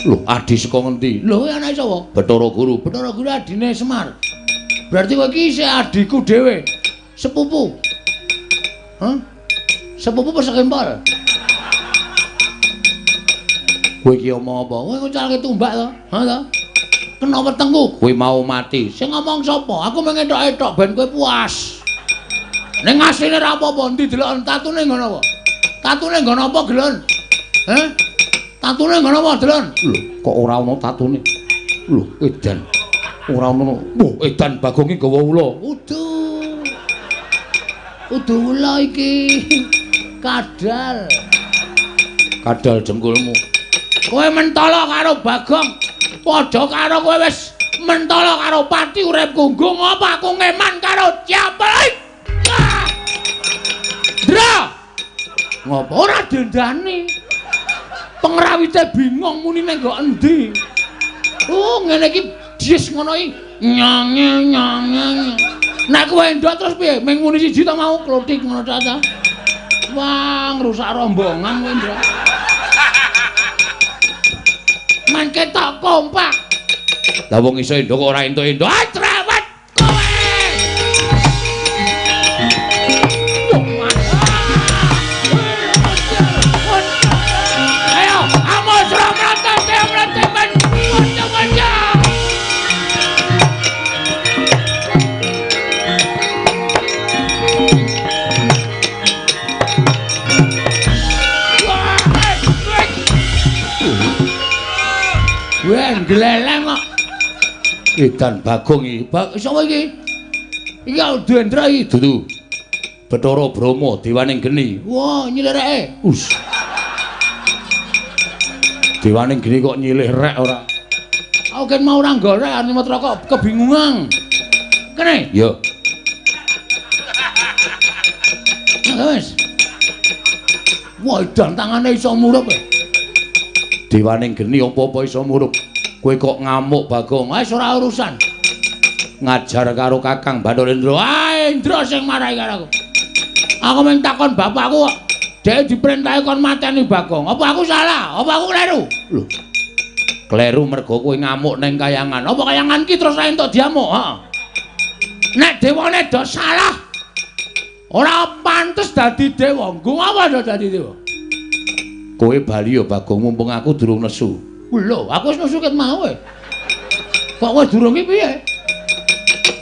Lho, adi saka ngendi? Lho, kowe anake sapa? Bathara Guru. Bathara Guru adine Semar. Berarti kowe iki isih adhiku dhewe. Sepupu. Hah? Sepupu apa sekempol? Kowe iki omong apa? Kowe ngucalke tumbak to? Ha to? Kena wetengku, kowe mau mati. Sing ngomong sapa? Aku mung etok-etok ben kowe puas. Ning asline ora apa-apa, endi deloken tatune nggon apa? Tatune nggon apa, Gelon? Heh? Tatune nggon apa, Delon? Lho, kok ora ana tatune? Lho, edan. Ora ana. Wah, edan Bagong iki gawa ula. Udu. Udu ula iki. Kadal. Kadal jengkulmu. Kowe mentala karo Bagong. Padha karo kowe wis mentala karo pati uripku. Nggo ngapa aku ngeman karo siapa? Ndra. Ngopo ora dendani? Pengrawite bingung muni ning nggo endi. Oh, ngene iki dies ngono iki. Nyange nyange. Nek kowe endok terus piye? Ming muni siji ta mau klothik ngono ta ta. Wah, ngrusak rombongan kowe, Ndra. Man ketok kompak. Lah wong iso endok kok ora entuk-entuk. Ah, trawat kowe. Ayo, amos ramrata ramrata ben. Waca-waca. Wah, gleleng kok. Edan Bagong iki. Sapa iki? Iki Dendra iki dudu. Bathara Brahma dewaning geni. Wah, nyilih reke. Us. Dewaning geni kok nyilih rek ora? Aku ken mau ora golek arep nyemot rokok kebingungan. Kene? Yo. Wis. Wah, edan tangane iso murup. Dewaning geni apa-apa iso murup. Kowe kok ngamuk Bagong? Wis ora urusan. Ngajar karo Kakang Bathara Indra. Ah, Indra sing marahi karo aku. Aku mung takon bapakku kok. Dhek diperintahi kon mateni Bagong. Apa aku salah? Apa aku kleru? Lho. Kleru mergo kowe ngamuk ning kayangan. Apa kayangan ki terus ra entuk diamuk? Heeh. Nek dewane do salah, ora pantes dadi dewa. Nggo apa do dadi dewa? Kowe bali ya Bagong, mumpung aku durung nesu. Lho, aku wis nesu ket mau e. Kok kowe durung iki piye?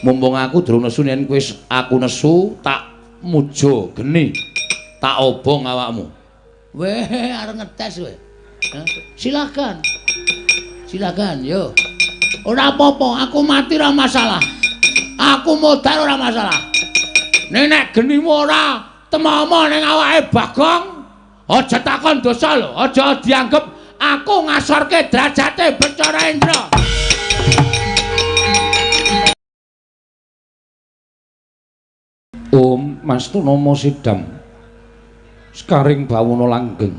Mumpung aku durung nesu yen kowe aku nesu tak muja geni. Tak obong awakmu. Weh, arep ngetes kowe. Silakan. Silakan, yo. Ora apa-apa, aku mati ora masalah. Aku modar ora masalah. Nek genimu ora temomo ning awake Bagong, aja takon dosa lho, aja dianggep aku ngasorke derajate Bathara Indra. Om Mastu Nama Sidam. Sekaring bawana langgeng.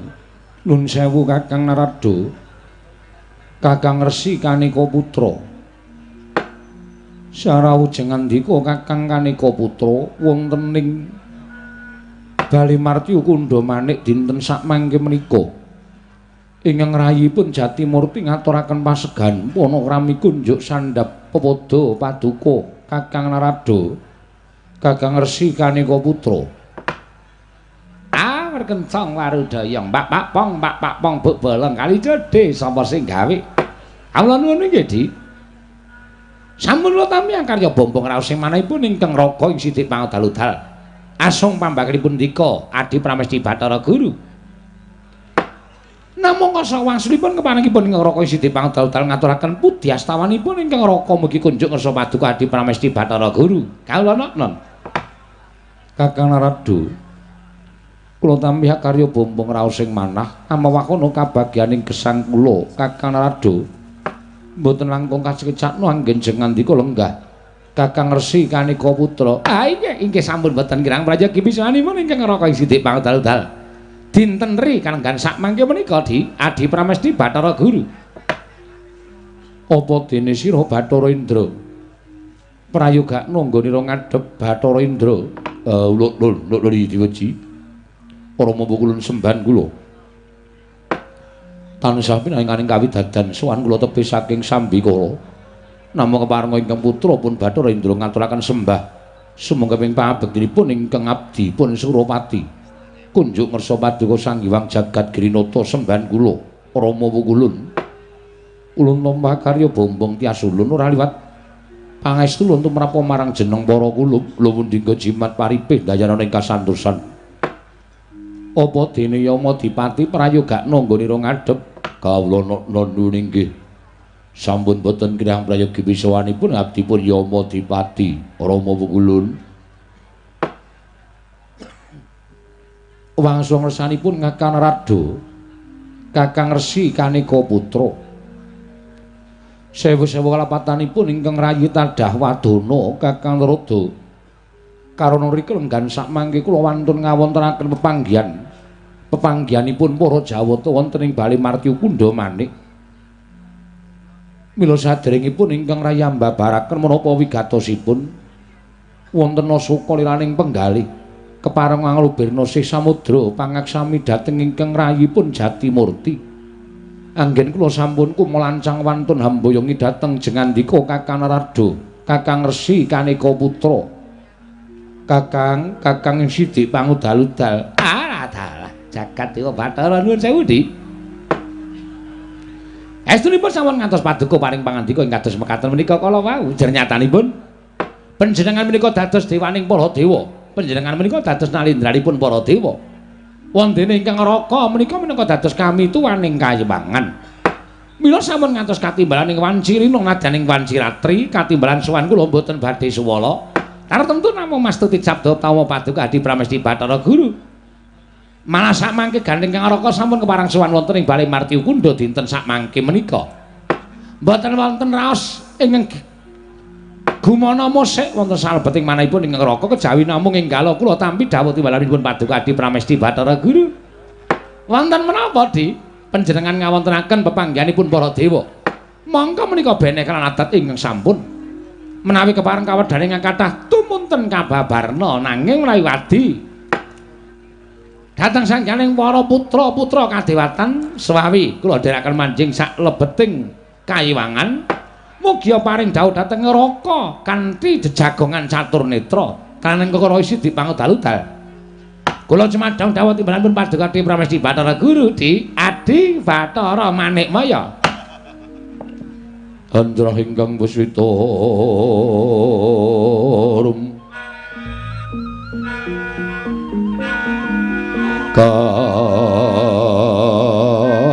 Nun sewu Kakang Narada. Kakang Resi Kanika Putra. Sarawujeng ngandika Kakang Kanika Putra wonten ing Bali Martya Kundha Manik dinten sakmangke menika. Ingkang rayipun Jatimurti ngaturaken pasegan panakrami kunjuk sandhap pepada paduka Kakang Narada, Kakang Resi Kanika Putra. Ah, werkencang warudayang pak pak pong pak pak pong buk bolong kali jodhe sapa sing gawe. Kawula nuwun inggih, Di. Sampun kula tampi akarya bombong raos sing manahipun ingkang raga ing sithik pangodal-udal. Asung pambakalipun ndika Adi Pramesti Bathara Guru. Namung kasa wangsulipun kepanengipun ingkang raka sithik pangodal-udal ngaturaken pudhi astawanipun ingkang raka mugi kunjuk ngersa paduka Adi Pramesti Bathara Guru. Kawula non. Kakang Narada, kula tampi karya bombong raos sing manah amawakono kabagyaning gesang kula Kakang Narada. Mboten langkung kasekecakno anggen jeng ngandika lenggah. Kakang Resi Kanika Putra. Ah inggih inggih sampun boten kirang prayogi pisanipun ingkang raka ing sithik pangodal-udal. Dinten ri kalenggan sakmangke menika Di Adi Pramesti Bathara Guru. Apa dene sira Bathara Indra? Prayogakno nggonira ngadhep Bathara Indra. Lho lho lho diweji. Para mampu kulun sembahan kula. Tansah pinanganing kawidadan sowan kula tebih saking sambikala. Namung keparenga ingkang putra pun Bathara Indra ngaturaken sembah sumangga ping pangabektinipun ingkang abdi pun Surapati. Kunjuk ngersa paduka Sang Hyang Jagat Girinata sembahan kula Rama Wukulun. Ulun nampa karya bombong tias ulun ora liwat pangestu ulun tumrap marang jeneng para kulup luwundingga jimat paripih dayana ing kasantosan. Apa dene Yama Dipati prayogakna nggonira ngadhep kawula nuwun inggih. Sampun boten kirang prayogi pisawanipun abdipun Yama Dipati Rama Wukulun. Wangsul ngersanipun Kakang Narada, Kakang Resi Kaneka Putra. Sewu-sewu kalapatanipun ingkang rayi tadah wadana Kakang Narada. Karana rika lenggan sakmangke kula wantun ngawontenaken pepanggihan. Pepanggihanipun para Jawata wonten ing Bale Martyukunda Manik. Mila saderengipun ingkang rayi ambabaraken menapa wigatosipun wonten asoka liraning penggalih kepareng nglubirna sih samudra pangaksami dhateng ingkang rayipun Jatimurti. Anggen kula sampun kumlancang wantun hamboyongi dhateng jengandika Kakang Narada, Kakang Resi Kaneka Putra. Kakang, Kakang Sidik pangudal-udal. Ah, dalah jagat dewa Bathara nuwun sewu, Dik. Estunipun sampun ngantos paduka paring pangandika ing kados mekaten menika kala wau. Jernyatanipun panjenengan menika dados dewaning para dewa. Panjenengan menika dados nalindranipun para dewa. Wondene ingkang Raka menika minangka dados kami tuwaning kayiwangan. Mila sampun ngantos katimbalan ing wanci rina nadyan ing wanci ratri katimbalan sowan kula mboten badhe suwala. Tartemtu namung mastuti sabda utawa paduka Adi Pramesti Bathara Guru. Malah sakmangke gandeng Kang Raka sampun keparang sowan wonten ing Bale Martyukunda dinten sakmangke menika. Mboten wonten raos ingkang gumana musik wonten salebeting manahipun ingkang Raka kejawi namung enggala kula tampi dawuh timbalanipun paduka Adi Pramesti Bathara Guru. Wonten menapa, Di? Panjenengan ngawontenaken pepanggihanipun para dewa. Mongko menika beneh kelan adat ingkang sampun menawi kepareng kawedhane ingkang kathah tumunten kababarna nanging menawi wadi dhateng sangyaning para putra-putra kadewatan swawi kula dherekaken manjing saklebeting kayiwangan mugia paring dawuh dhateng neraka kanthi jejagongan catur netra kalaning kekara isi dipangudal-udal. Kula cumadhang dawuh timbalanipun paduka Adi Pramesti Bathara Guru Di Adi Bathara Manikmaya. Andrah ingkang puswita rum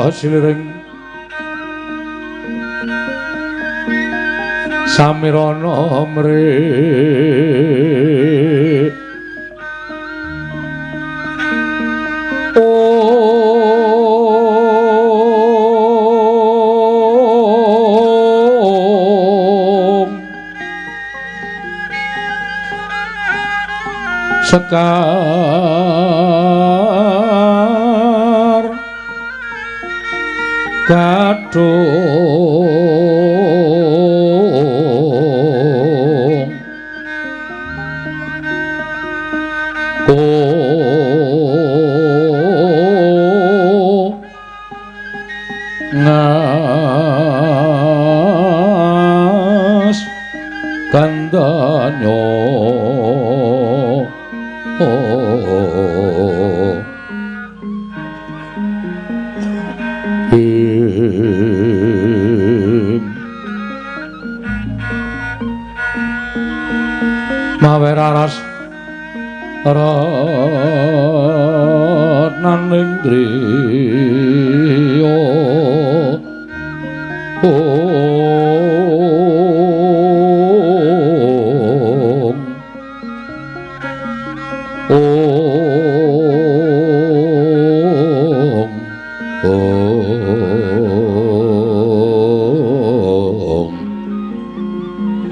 kasiliring samirana mri om sekar gadhung ko ngas kandanyo mawe raras ratnaning driya om om om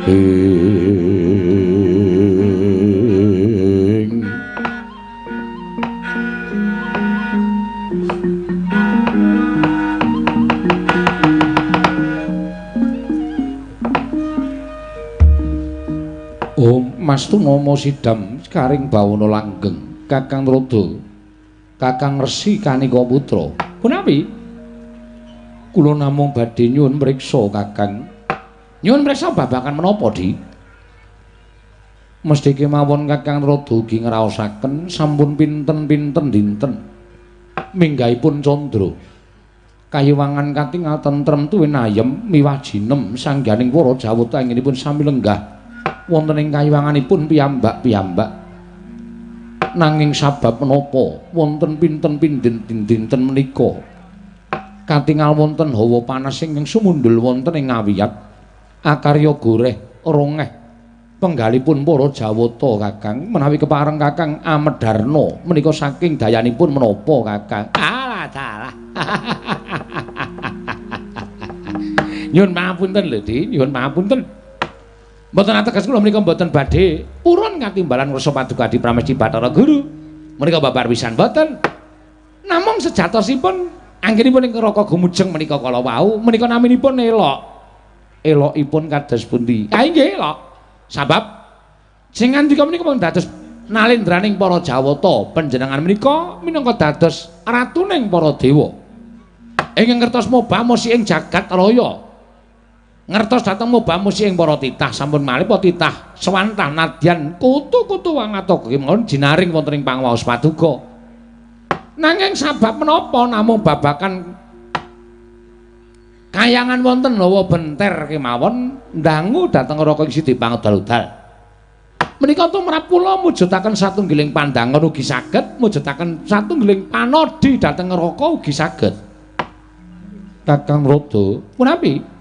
ing Om Mastu Nama Sidam Karing Bawana Langgeng Kakang Narada Kakang Resi Kanika Putra. Punawi Kula namung badhe nyuwun mriksa, Kakang. Nyuwun mriksa babagan menapa, Di? Mesthi kemawon Kakang Rada ugi ngraosaken sampun pinten-pinten dinten minggahipun candra. Kayiwangan katingal tentrem tuwin ayem miwah jinem sangganing para jawata anggenipun sami lenggah wonten ing kayiwanganipun piyambak-piyambak. Nanging sabab menapa wonten pinten-pinten dinten menika katingal wonten hawa panas ingkang sumundhul wonten ing ngawiyat akarya goreh rongeh penggalipun para jawata, Kakang. Menawi kepareng Kakang amedarna menika saking dayanipun menapa, Kakang? Alah dalah. Nyuwun pangapunten lho, Di, nyuwun pangapunten. Mboten ateges kula menika mboten badhe purun katimbalan ngrasa paduka Adi Pramesti Bathara Guru. Menika babar pisan mboten. Namung sejatosipun anggenipun ing Raka Gumujeng menika kala wau menika naminipun elok. Elokipun kados pundi? Ah inggih elok. Sabab sing ngandika menika mung dados nalendraning para jawata, panjenengan menika minangka dados ratuning para dewa. Ingkang ngertos mobamosi ing jagat raya. Ngertos dhateng mobamosi ing para titah sampun malih para titah swantah nadyan kutu-kutu wangata kemawon jinaring wonten ing pangwaos paduka. Nanging sabab menapa namung babakan kayangan wonten hawa benter kemawon ndangu dhateng Raka ing Sidi Pangudal-udal. Menika tumrap kula mujudaken satunggiling pandangan ugi saged mujudaken satunggiling panodhi dhateng neraka ugi saged. Kakang Rada, punapi?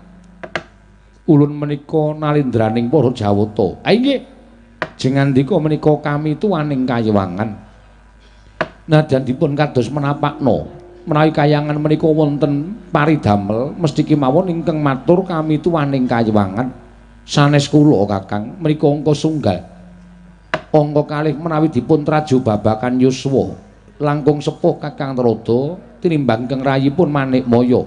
Ulun menika nalendraning para jawata. Ha inggih. Jengandika menika kami tuwaning kayiwangan. Nadyan dipun kados menapakna menawi kayangan menika wonten paridamel mesthi kemawon ingkang matur kami tuwaning kayiwangan. Sanes kula, Kakang, menika angka sunggal. Angka kalih menawi dipun traju babakan yuswa langkung sepuh Kakang Trada tinimbang ingkang rayipun Manikmaya.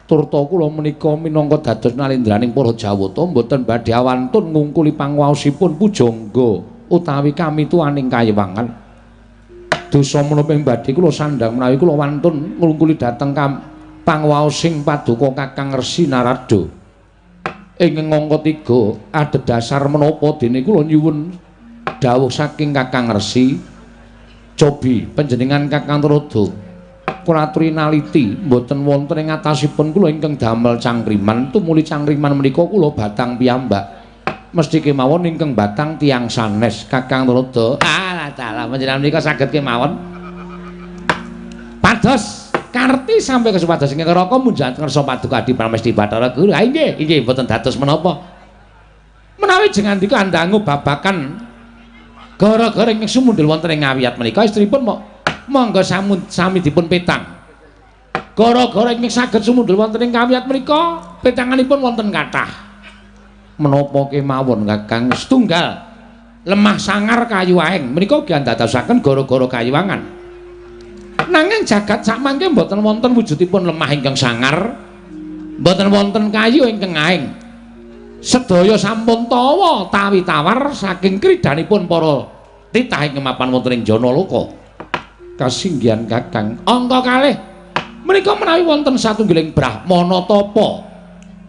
Turta kula menika minangka dados nalendraning para jawata mboten badhe awantun ngungkuli pangwaosipun pujangga utawi kami tuwaning kayiwangan. Dosa menapa ing badhe kula sandhang menawi kula wantun nglungkuli dhateng pangwaosing paduka Kakang Resi Narada. Ing angka 3 adhedhasar menapa dene kula nyuwun dawuh saking Kakang Resi. Cobi panjenengan Kakang Trada kula aturi naliti mboten wonten ing atasipun kula ingkang damel cangkriman tumuli cangkriman menika kula batang piyambak. Mesthi kemawon ingkang batang tiyang sanes Kakang Trada. Alah dalah panjenengan menika saged kemawon. Pados karti sampe kesupados ing neraka munjat ngersa paduka Adi Pramesti Bathara Guru. Ha inggih, inggih mboten dados menapa. Menawi jengandika andangu babakan gara-gara ingkang sumundhul wonten ing ngawiyat menika estripun monggo sami dipun petang. Gara-gara ingkang saged sumundhul wonten ing kawiyat menika petanganipun wonten kathah. Menapa kemawon Kakang? Setunggal lemah sangar kayu aeng menika ugi andadosaken gara-gara kayiwangan. Nanging jagat sakmangke mboten wonten wujudipun lemah ingkang sangar, mboten wonten kayu ingkang aeng. Sedaya sampun tawa tawi tawar saking kridanipun para titah ingkang mapan wonten ing Janaloka. Kasinggihan Kakang. Angka kalih menika menawi wonten satunggiling brahmana tapa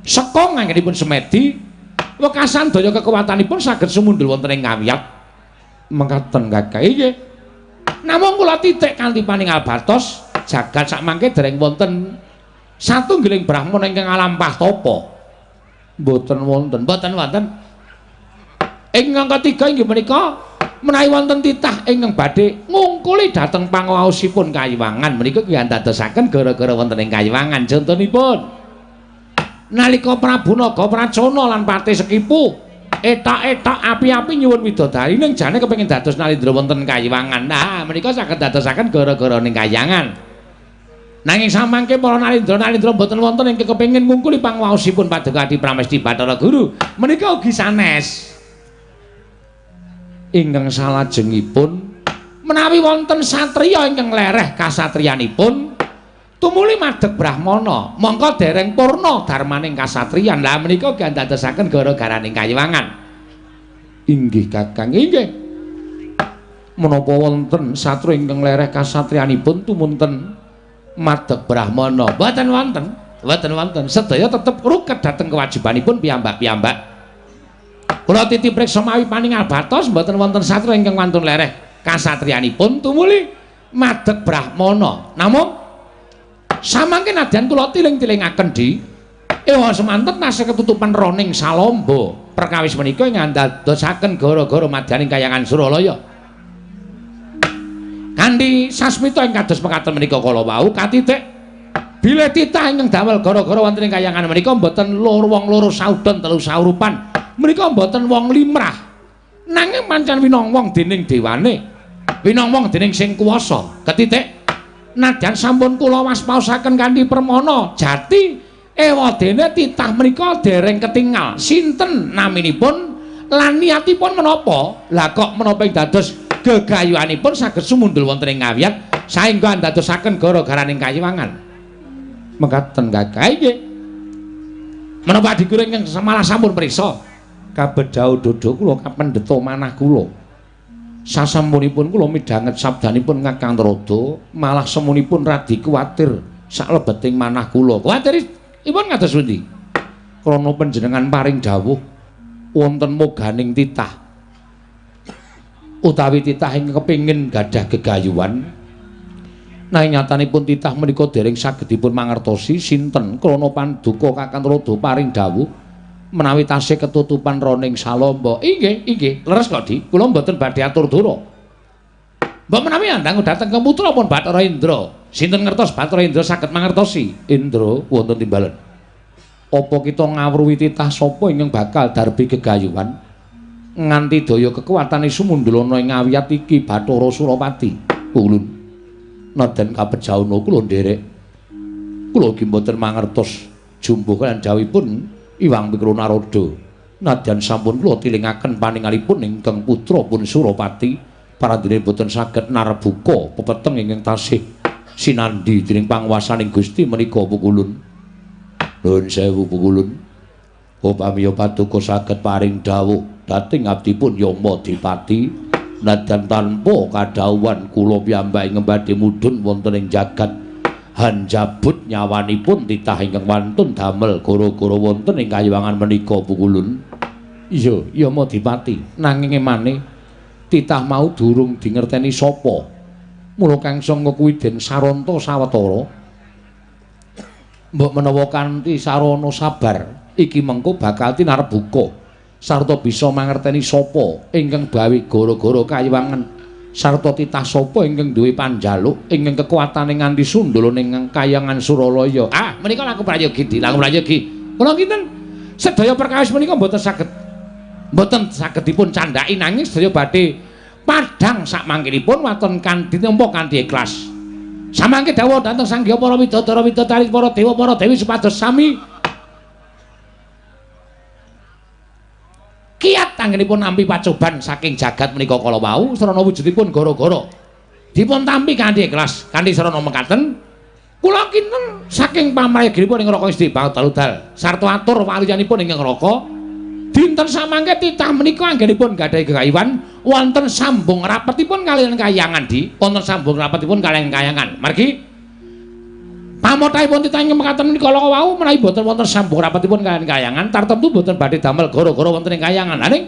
seka nganggenipun semedi wekasan daya kekuatanipun saged sumundhul wonten ing kawiyat. Mekaten Kakang. Inggih. Namung kula titik kanthi paningal batos jagat sakmangke dereng wonten satunggiling brahmana ingkang alampah tapa. Mboten wonten, mboten wonten. Ing angka 3 inggih menika menawi wonten titah ingkang badhe ngungkuli dhateng pangaosipun kayiwangan menika kuwi andadosaken gara-gara wonten ing kayiwangan. Contonipun nalika Prabu Naga Pracona lan Patih Sekipu etok-etok api-api nyuwun widodari ning jane kepengin dados nalindra wonten kayiwangan. Nah, menika saged dadosaken gara-gara ning kayangan. Nanging samangke para nalindra-nalindra mboten wonten ingkang kepengin ngungkuli pangwaosipun Paduka Adi Pramesti Bathara Guru menika ugi sanes. Ingkang salajengipun menawi wonten satriya ingkang lereh kasatriyanipun tumuli madeg brahmana mongko dereng purna darmaning kasatriyan. Lah menika ugi andadosaken gara-garaning kayiwangan. Inggih Kakang, inggih. Menapa wonten satriya ingkang lereh kasatriyanipun tumunten madeg brahmana? Mboten wonten. Mboten wonten. Sedaya tetep ruket dhateng kewajibanipun piyambak-piyambak. Kula titip priksa mawi paningal batos mboten wonten satria ingkang wantun lereh kasatriyanipun tumuli madeg brahmana. Namung samangke nadyan kula tiling-tilingaken di ewa semanten tasih ketutupan roning salamba. Perkawis menika ingkang ndadosaken gara-gara madyaning kayangan Suralaya. Kanthi sasmita ing kados mekaten menika kala wau katitik bilih titah ingkang damel gara-gara wonten ing kayangan menika mboten loro wong loro saudon telu saurupan menika mboten wong limrah nanging pancen winong wong dening dewane winong wong dening sing kuwasa. Ketitik nadyan sampun kula waspaosaken kanthi permana jati ewadene titah menika dereng ketingal sinten naminipun lan niatipun menapa. Lah kok menapa ing dados gegayuhanipun saged sumundul wonten ing ngawiyat saengga andadosaken gara-garaning kayiwangan. Mekaten kakak nggih. Menapa adhiku ingkang malah sampun prisa kabedhau dodo kula kapendheta manah kula. Sasampunipun kula midhanget sabdanipun Kakang Narada malah semunipun radi kuwatir saklebeting manah kula. Kuwatiripun kados pundi? Krana panjenengan paring dawuh wonten moganing titah utawi titah ingkang kepengin gadah gegayuhan nanging nyatanipun titah menika dereng saged dipun mangertosi sinten krana panduka Kakang Narada paring dawuh menawi tasih ketutupan roning salamba. Inggih, inggih, leres kok Di, kula mboten badhe atur dura. Mbok menawi andang dhateng ke putra pun Bathara Indra. Sinten ngertos Bathara Indra saged mangertosi? Indra wonten timbalan. Apa kita ngawruhi titah sapa ingkang bakal darbi gegayuhan nganti daya kekuatane sumundul ana ing ngawiyat iki Bathara Surapati? Ulun nadyan kabejauna kula nderek. Kula ugi mboten mangertos jumbuh lan jawipun Iwang Pikro Narada. Nadyan sampun kula tilingaken paningalipun ingkang putra pun Surapati parandene boten saged narbuka pepeteng ingkang tasih sinandhi dening panguwasaning Gusti menika pukulun. Nuwun sewu pukulun. Upami paduka saged paring dawuh dhateng abdipun Yama Dipati nadyan tanpa kadhawuhan kula piyambak ingkang badhe mudhun wonten ing jagat hanjabut nyawanipun titah ingkang wantun damel gara-gara wonten ing kayiwangan menika pukulun. Iya, Yama Dipati, nanging emane titah mau durung dingerteni sapa. Mula kang sanga kuwi den saranta sawetara. Mbok menawa kanthi sarana sabar iki mengko bakal tinarbuka sarta bisa mangerteni sapa ingkang gawe gara-gara kayiwangan sarta titah sapa ingkang duwe panjaluk ingkang kekuatane nganti sundul ning kayangan Suralaya. Ah, menika laku prayogi, Di, laku prayogi. Kula kinten sedaya perkawis menika mboten saged dipun candhaki nanging sedaya badhe padhang sakmangkinipun waton kanthi nampa kanthi ikhlas. Samangke dawuh dhateng Sang Hyang para widodara widodari para dewa para dewi supados sami kiat anggenipun nampi pacoban saking jagat menika kala wau sarana wujudipun gara-gara dipun tampi kanthi ikhlas kanthi sarana mekaten kula kinten saking pamrayaginipun ing Raka Istri Bawdaludal sarta atur waluyanipun ingkang Raka dinten samangke titah menika anggenipun gadhahi gegayuhan wonten sambung rapetipun kaliyan kayangan Di, wonten sambung rapetipun kaliyan kayangan. Margi pamotahipun titah ingkang mekaten menika kala wau menawi boten wonten sambung rapetipun kaliyan kayangan tartemtu boten badhe damel gara-gara wonten ing kayangan. Nanging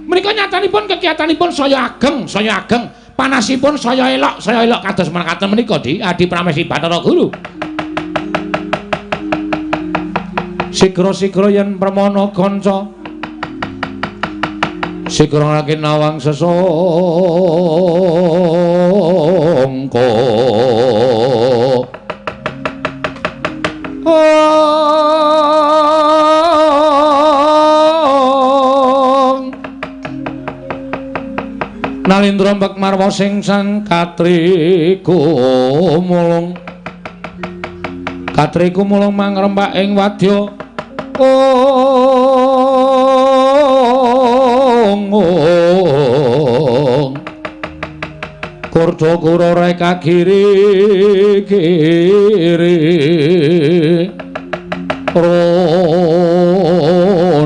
menika nyatanipun kekiyatanipun saya ageng, panasipun saya elok kados mekaten menika Di, Adi Pramesti Bathara Guru. Sigra-sigra yen permana kanca sigra lagi nawang sesongko Nalindra mbek marwa sing sang katriku mulung katriku mulung mangrempak ing wadya Kurdo kura reka kiri kiri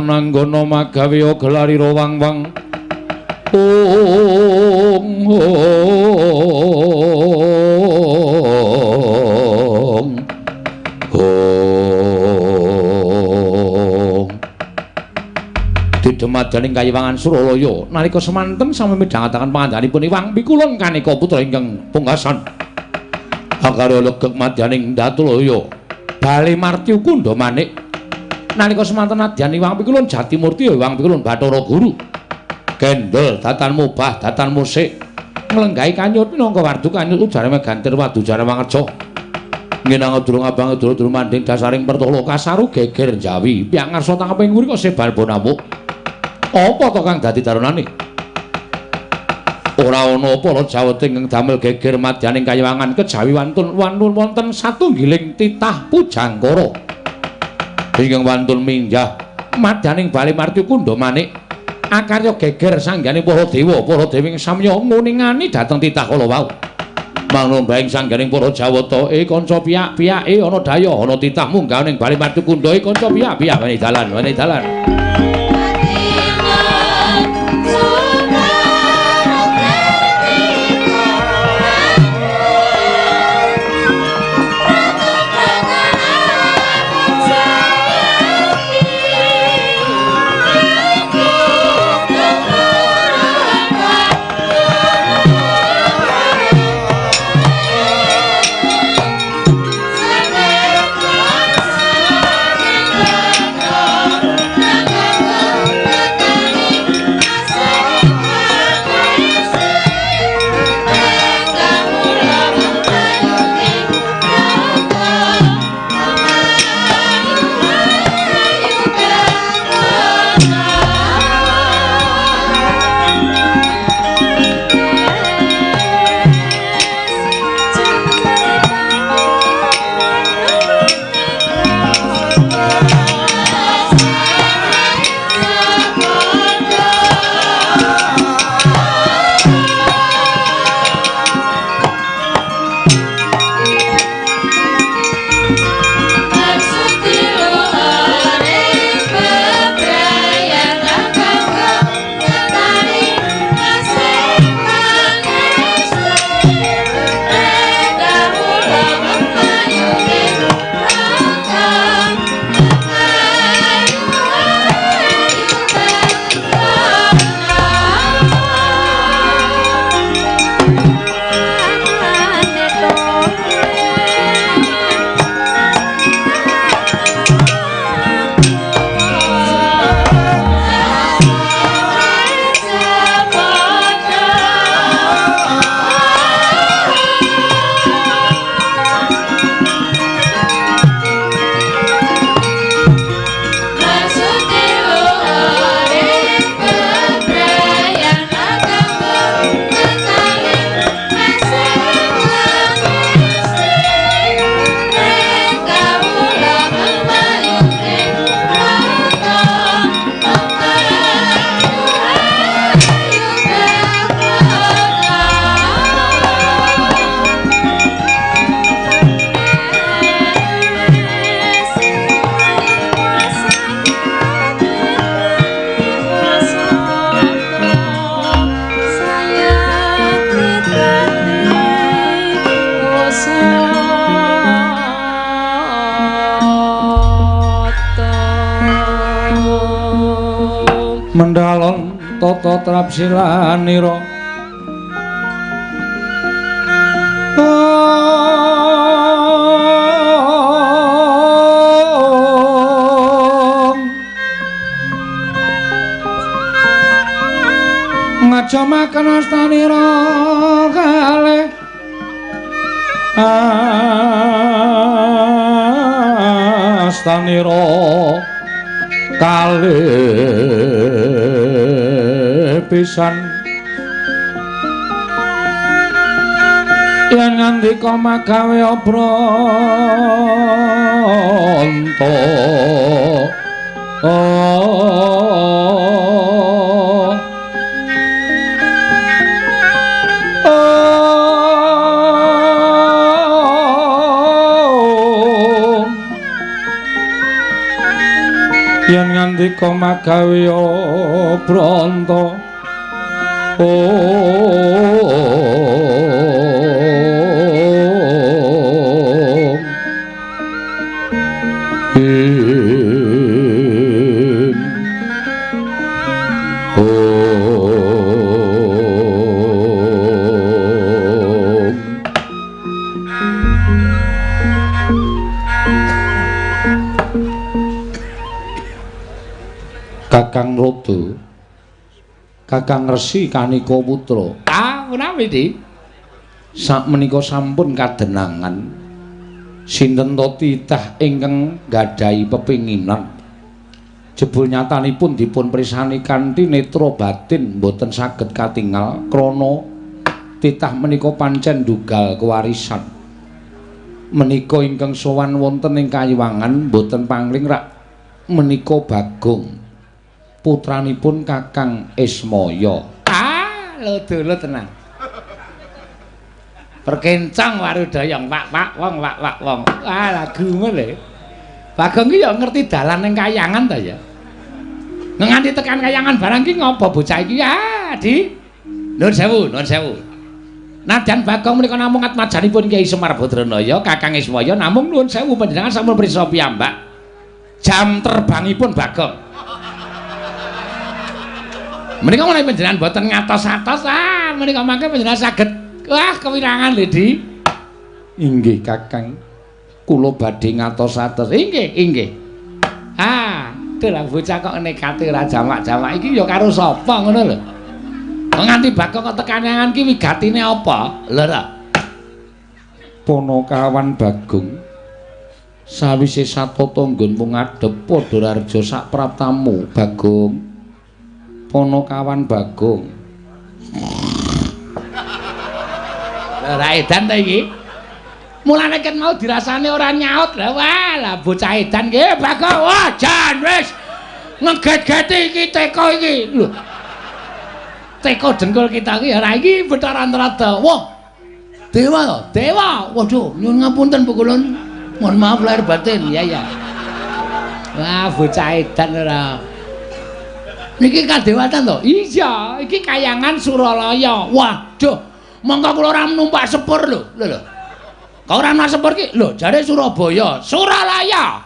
Ronanggono magawe gelari wang wang ong ong ong. Dumadaning Kayiwangan Suralaya nalika semanten sami midhangetaken pangandikanipun Iwang Pikulun kaneka putra ingkang pungkasan. Akarya legeg madyaning Datulaya Bale Martyu Kundha Manik nalika semanten nadyan Iwang Pikulun Jatimurti Iwang Pikulun Bathara Guru. Gendel datan mubah datan musik nglenggahi kanyut minangka wardu kanyut ujare megantir wadu jare mangerja. Ngenang durung abang durung manding dasaring pertolo kasaru geger Jawi pihak ngarsa tangkeping nguri kok sebar bonamuk. Apa to kang dadi daronane? Ora ana para Jawata ingkang damel geger madyaning kayiwangan kejawi wantun wantun wonten satunggiling titah pujangkara ingkang wantun minjah madyaning Bale Martyu Kundha Manik akarya geger sanggane para dewa para dewi ing samya nguningani dhateng titah kala wau. Mangrombaing sangganing para Jawata kanca piyak-piyake ana daya ana titah munggah ning Bale Martyu Kundha kanca piyak-piyak wene dalan wene dalan. Mendalon tata trapsilanira ngajamaken astanira kalih astanira kalih pisan yen ngandika magawe obranta yen ngandika magawe obranta Kakang Rodo, Kakang Resi Kanika Putra. Ah, menawi, Dik? Sakmenika sampun kadenangan. Sinten to titah ingkang nggadahi pepinginan. Jebul nyatanipun dipun prisani kanthi netra batin mboten saged katingal krana titah menika pancen ndugal kewarisan. Menika ingkang sowan wonten ing kayiwangan mboten pangling rak menika Bagong, putranipun Kakang Ismaya. Ah, lho dulu tenang. Perkencang warudayang wak-wak wong wak-wak wong. Ah, lagu ngono. Bagong ki ya ngerti dalan ning kayangan ta ya. Nganti tekan kayangan barang ki ngopo bocah iki? Ah, Di. Nuwun sewu, nuwun sewu. Nadyan Bagong menika namung atmajanipun Kyai Semar Badranaya, Kakang Ismaya, namung nuwun sewu panjenengan sampun prisa piyambak. Jam terbangipun Bagong. Menika menawi panjenengan boten ngatos-atos, ah menika mangke panjenengan saged wah kewirangan lho, Di. Inggih, Kakang. Kula badhe ngatos-atos. Inggih, inggih. Ah, dalah bocah kok nekate ora jamak-jamak iki ya karo sapa ngono lho. Nganti Bagong kok tekan kayangan ki wigatine apa? Lho ta. Panakawan Bagong sawise satata nggonmu ngadhep padha raharja sak praptamu, Bagong. Panakawan Bagong. Lha ra edan ta iki? Mulane ket mau dirasane ora nyaut. Lah wah, lah bocah edan ki Bagong. Wah, jan wis ngeget-geti iki teko iki. Lho. Teko dengkul kita iki ora iki Bathara Antarada. Wah. Dewa to? Dewa. Waduh, nyuwun ngapunten Pukulun. Mohon maaf lahir batin. Ya ya. Wah, bocah edan ora. Niki kadewatan to? Iya, iki kayangan Suralaya. Waduh, mongko kula ora numpak sepur lho. Lho lho. Kok ora numpak sepur iki? Lho, jare Surabaya, Suralaya.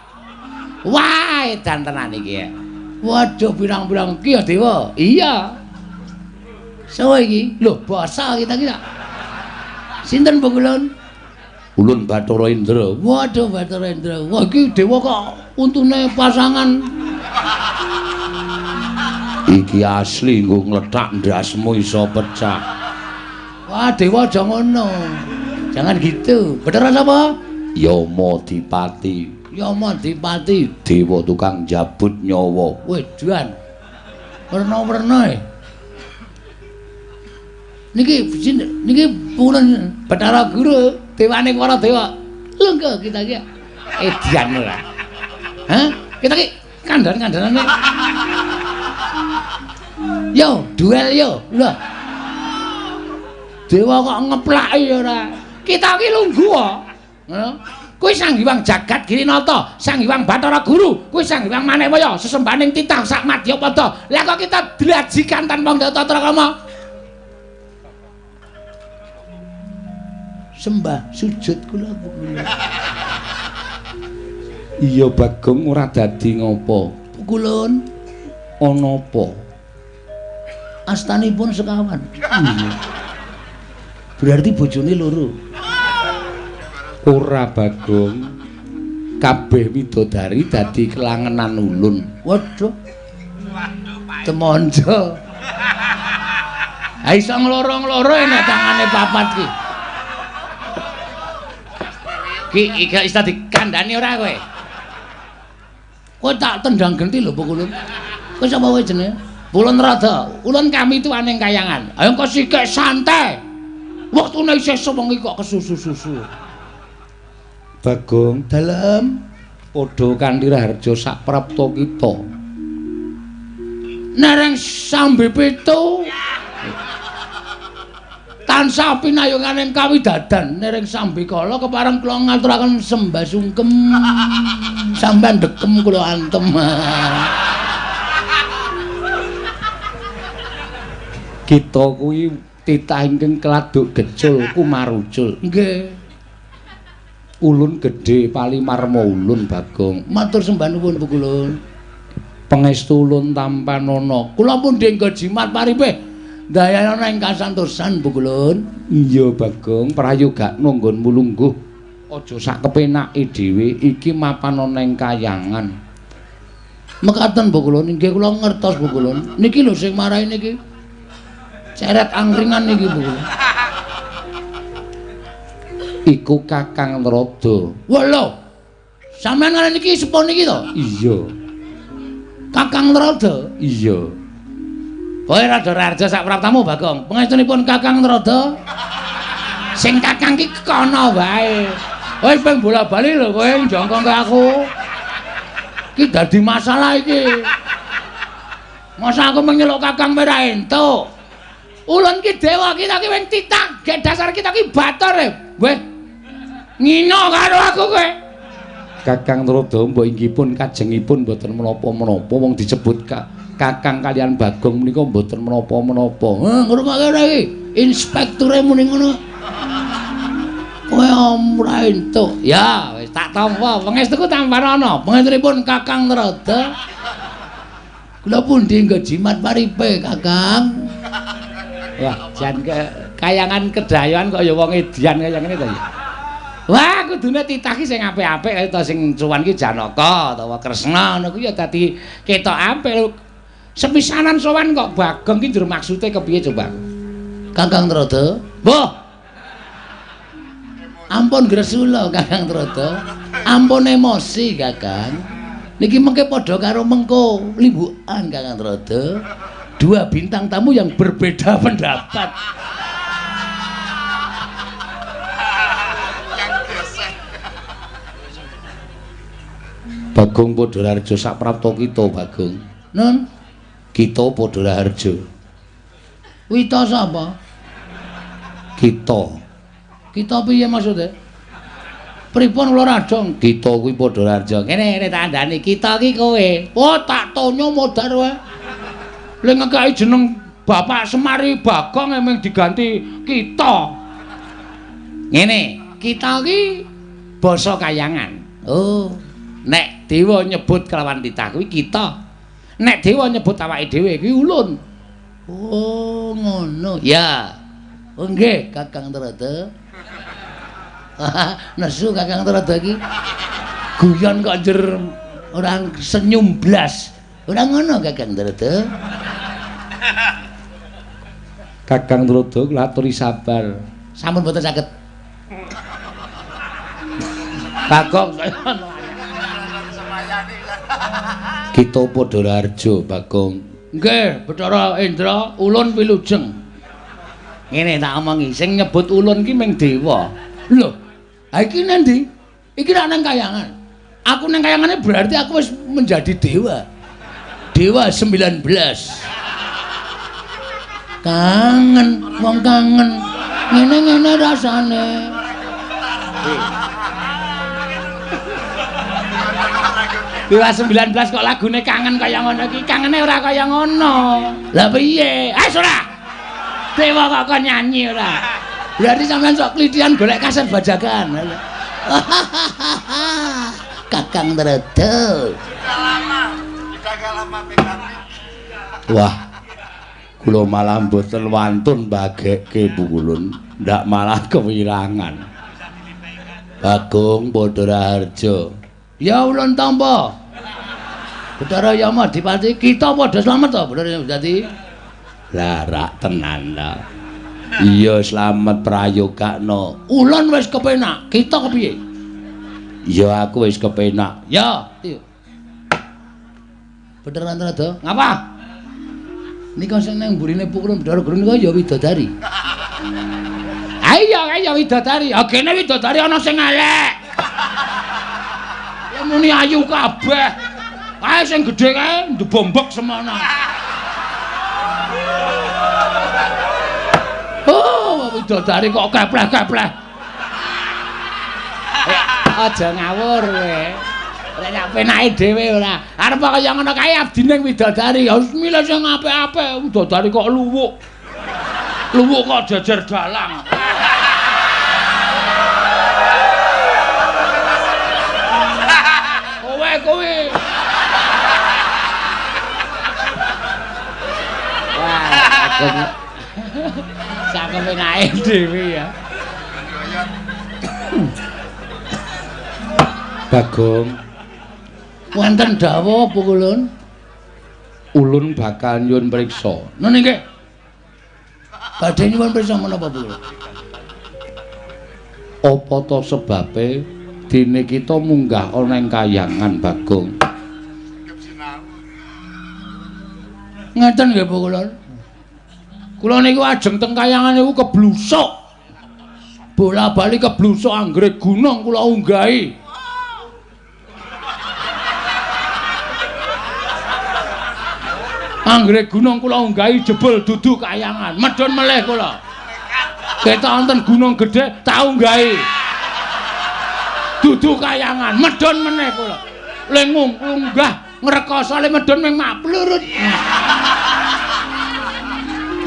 Wah, edan tenan iki. Waduh, pirang-pirang iki ya dewa. Iya. Sawa iki? Lho, basa kita iki. Sinten Pukulun? Ulun Bathara Indra. Waduh, Bathara Indra. Wah, iki dewa kok untune pasangan. Iki asli nggo nglethak ndasmu iso pecah. Wah, dewa aja ngono. Jangan gitu. Bathara sapa? Yama Dipati. Yama Dipati, dewa tukang jabut nyawa. Wedan. Werna-werna e. Niki niki purun Bathara Guru, dewane para dewa. Lho kita iki edian ora. Hah? Kita iki kandhan-kandhanane. Yo, duel yo. Lho. Dewa kok ngeplaki ora. Kita iki lungguh kok. Ngono. Kuwi Sang Hyang Jagat Girinata, Sang Hyang Bathara Guru, kuwi Sang Hyang Manewaya, sesembahaning titah sak madyapada. Lah kok kita dlajikan tanpa tata krama? Sembah sujud kula Pukulun. Iya Bagong ora dadi ngopo. Pukulun ana apa? Astanipun sekawan. Iya. Berarti bojone loro. Ora Bagong. Kabeh widodari dadi kelangenan ulun. Waduh. Temonjo. Ha iso ngloro-ngloro nek tangane papat ki. Ki iki iso dikandhani ora kowe? Kowe tak tendang genti lho Pukulun. Kowe sapa kowe jenenge? Pulun Rada. Ulun kami tuane kayangan. Ayo kok sikek santai. Wektune isih sewengi kok kesusu-susu. Bagong dalem padha kanthi raharja sak prapta kita. Nereng sambe pitu. Tansah pinayunganing kawidadan nereng sambikala kepareng kula ngaturaken sembah sungkem. Sampeyan dekem kula antem. Kita kuwi titah ingkang keladuk gecul kumarucul. Nggih. Ulun gedhe palimarma ulun Bagong. Matur sembah nuwun Pukulun. Pangestu ulun tampanana. Kula pun denggo jimat paripih. Dayana ing kasantosan Pukulun. Iya Bagong, prayogakno nggonmu lungguh. Aja sak kepenake dhewe, iki mapan ana ing kayangan. Mekaten Bu Kulun, nggih kula ngertos Bu Kulun. Niki lho sing marai niki. Ceret angkringan niki Bu Kulun. Iku Kakang Narada. Wah lho. Sampeyan kali niki sepuh niki to? Iya. Kakang Narada? Iya. Kowe Rada Raharja sak praptamu Bagong. Pangestunipun Kakang Narada. Sing kakang ki kono wae. Kowe ping bola-bali lho kowe njongkong ke aku. Iki dadi masalah iki. Masa aku menyeluk kakang ora entuk. Ulun ki dewa kita ki wing titah, gek dasar kita ki bator e. Weh. Ngino karo aku kowe. Kakang Narada mbok inggih pun kajengipun mboten menapa-menapa wong disebut Kakang kalian Bagong menika mboten menapa-menapa. Heh, ngrungokke ora iki? Inspekture muni ngono. Kowe ora entuk. Ya, wis tak tampa. Pangestuku tamparana. Pangestunipun Kakang Narada. Kula pundi nggo jimat paripe, Kakang? Wah, jan kayangan kedayoan kok ya wong edian kaya ngene to ya. Wah, kudune titah ki sing apik-apik kaya ta sing cuwan ki Janaka utawa Kresna ngono kuwi ya dadi ketok apik. Sepisanan sowan kok Bagong ki njur maksude kepiye coba? Kakang Narada. Mbah. Ampun gresula Kakang Narada. Ampun emosi Kakang. Niki mengke padha karo mengko limbukan Kakang Narada. Dua bintang tamu yang berbeda pendapat. Bagong padha raharja saprapta kita Bagong. Nun, kita padha raharja. Wita sapa? Kita. Kita piye maksude? Pripun kula radong? Kita kuwi padha raharja. Ngene ngene tak andani, kita ki kowe. Oh, tak tonyo modar wae. Le ngekeki jeneng Bapak Semari Bagong emeng diganti kita. Ngene, kita ki basa kayangan. Oh, nek dewa nyebut kelawan titah kuwi kita. Nek dewa nyebut awake dhewe kuwi ulun. Oh, ngono. Ya. Oh nggih, Kakang Narada. Nesu Kakang Narada iki. Guyon kok njer ora senyum blas. Ora ngono Kakang Narada. Kakang Narada kula aturi sabar. Sampun boten saged. Bagong saya Kita padha raharja Bagong. Nggih, Bathara Indra, ulun wilujeng. Ngene tak omongi, sing nyebut ulun ki ming dewa. Lho, ha iki nang ndi? Iki ra nang kayangan. Aku nang kayangane berarti aku wis menjadi dewa. Dewa 19. Kangen, wong kangen. Ngene-ngene rasane. Dewa 19 kok lagune kangen kaya ngono iki. Kangene ora kaya ngono. Lah piye? Ah ora. Dewa kok kon nyanyi ora. Berarti sampean sok klithian golek kaset bajakan. Kakang Narada. Wah. Kula malah mboten wantun bagekke Bu Kulun, ndak malah kewirangan. Bagong padha raharja. Ya ulun tampa. Bathara Yama Dipati, kita padha slamet to, Bathara Yama Dipati. Lah rak tenan ta. Iya slamet prayogakno. Ulun wis kepenak, kita kepiye? Ya aku wis kepenak. Ya, Bathara Narada, ngapa? Nika sing nang mburine pukulun Bathara Guru nika ya widodari. Ayo, ayo widodari. Ha kene widodari ana sing elek. Ya muni ayu kabeh. Kae sing gedhe kae ndebombok semono. Oh, widodari kok kepleh-kepleh. Aja ngawur kowe. Nek sak penake dhewe ora. Arep kaya ngono kae abdine widodari. Ya wis milih sing apik-apik. Widodari kok luwuk. Luwuk kok jejer dalang. Kowe kowe. Wah, sak penake dhewe ya. Bagong. Wonten dawuh apa kulun? Ulun bakal nyuwun priksa. Nun nggih. Badhe nyuwun priksa menapa Bu? Apa ta sebabe dene kita munggah ana ing kayangan Bagong? Ngeten nggih Bu kulun. Kula niku ajeng teng kayangan niku keblusuk. Bola-bali keblusuk anggere gunung kula unggahi. Anggere gunung kula unggahi jebul dudu kayangan, medhun melih kula. Ketok wonten gunung gedhe tak unggahi. Dudu kayangan, medhun meneh kula. Le ngunggah ngrekoso le medhun ming maplurut.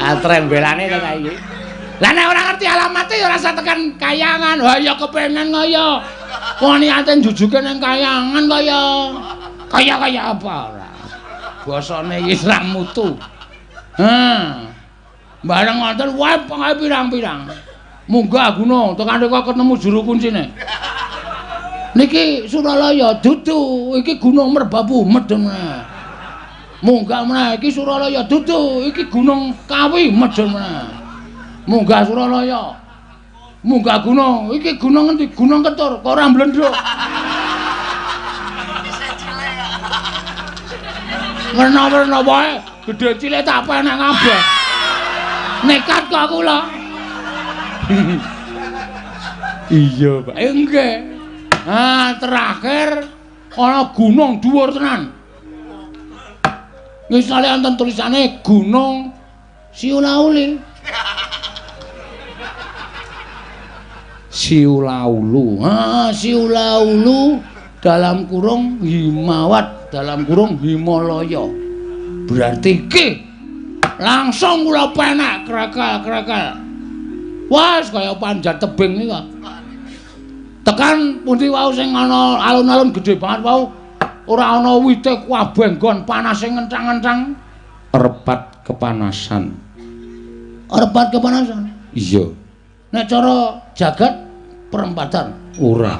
Ah trembelane to ta iki. Lah nek ora ngerti alamate ya ora usah tekan kayangan. Wah ya kepengen kaya. Wong niate njujuke ning kayangan kaya kaya apa ora. Basane iki ra mutu. Ha. Bareng wonten wae pengae pirang-pirang. Munggah gunung tekan rika ketemu juru kuncine. Niki Suralaya dudu, iki Gunung Merbabu medhun meneh. Munggah meneh iki Suralaya dudu, iki Gunung Kawi medhun meneh. Munggah Suralaya. Munggah gunung, iki gunung endi? Gunung Ketur, kok ora mblendhuk. Werna-werna wae, gedhe cilik tak penek kabeh. Nekat kok kula. Iya, Pak. Nggih. Ah, terakhir ana gunung dhuwur tenan. Misale wonten tulisane Gunung Siulauli. Siulaulu. Ah, Siulaulu dalam kurung Himawat, dalam kurung Himalaya. Berarti iki langsung kula penek krekel-krekel. Wah, kaya panjat tebing iki kok. Tekan pundi wau sing ana alun-alun gedhe banget wau, ora ana wite kabeh nggon panase ngenthang-ngenthang. Repat kepanasan. Repat kepanasan? Iya. Nek cara jagat perempatan ora.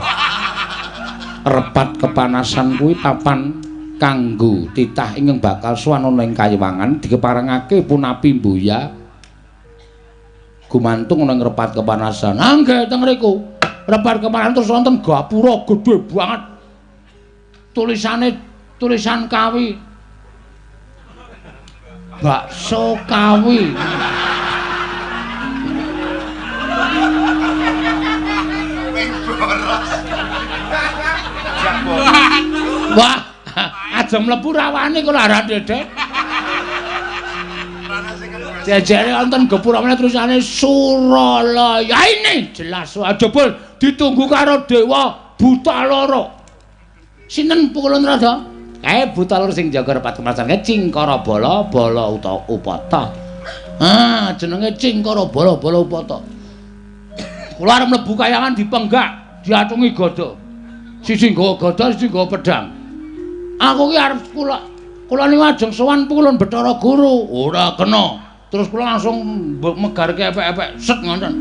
Repat kepanasan kuwi papan kanggo titah ingkang bakal sowan ana ing kayiwangan dikeparengake punapi mbuya gumantung ana ing repat kepanasan. Ah nggih teng mriku. Repat kepanasan terus wonten gapura gedhe banget. Tulisane tulisan Kawi. Bakso Kawi. Wah, aja mlebu rawane kula ora dedek. Jejere wonten gapura meneh tulisane Suralaya. Ini jelas jebul ditunggu karo dewa buta loro. Sinten pukulun rada? Kae buta loro sing jaga repat kepanasan kae Cingkara Bala Bala utawa Upata. Ah, jenenge Cingkara Bala Bala Upata. Kula arep mlebu kayangan dipenggak, diatungi gada. Siji nggawa gada, siji nggawa pedhang. Aku ki arep kula niku ajeng sowan pukulun Bathara Guru. Ora kena. Terus kula langsung megarke epek-epek set ngoten.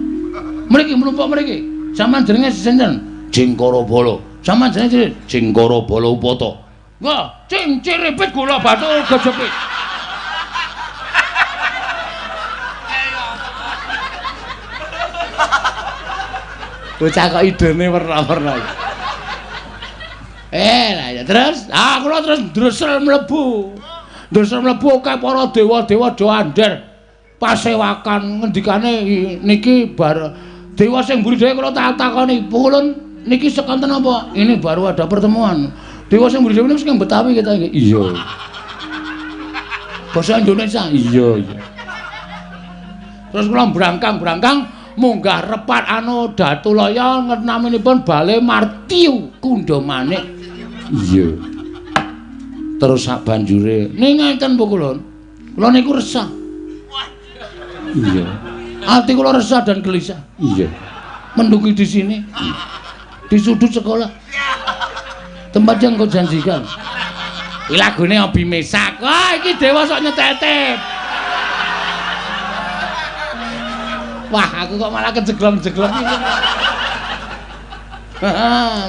Mriki mlumpuk mriki. Sampeyan jenenge sinten? Cingkara Bala. Sampeyan jenenge sinten? Cingkara Bala Upata. Wah, cing ciripit gula batu gejepit. Bocah kok idene werna-werna. Lah ya terus, ah kula terus ndresel mlebu. Ndresel mlebu akeh para dewa-dewa do andher. Pasewakan ngendikane niki bar dewa sing mburi dhewe kula tak takoni, "Pukulun niki sekonten apa?" Ini baru ada pertemuan. Dewa sing mburi dhewe niku saking Betawi kita iki. Iya. Basa Indonesia. Iya, iya. Terus kula brangkang-brangkang munggah repat anu Datulaya naminipun Bale Martiu Kundha Manik. Iya. Terus sak banjure ning ngeten pukulun. Kula niku resah. Iya. Ati kula resah dan gelisah. Iya. Mendungi di sini. Di sudut sekolah. Tempat yang kau janjikan. Iki lagune Obi Mesak. Wah, iki dewa sok nyetetep. Wah, aku kok malah kejeglong-jeglong iki.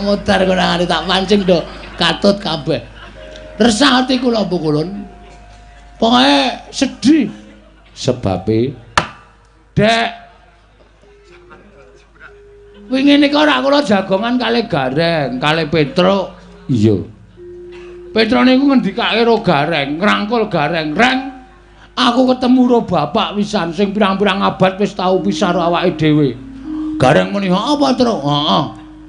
Mutar konangane tak pancing do katut kabeh. Resah ati kula pukulun. Pokoke sedih. Sebabe Dek wingi nika ora kula jagongan kalih Gareng, kalih Petruk. Iya. Petruk niku ngendikake ro Gareng, ngrangkul Gareng, "Reng, aku ketemu ro bapak wisan sing pirang-pirang abad wis tau pisah ro awake dhewe." Gareng muni, "Apa, Truk?" "Heeh."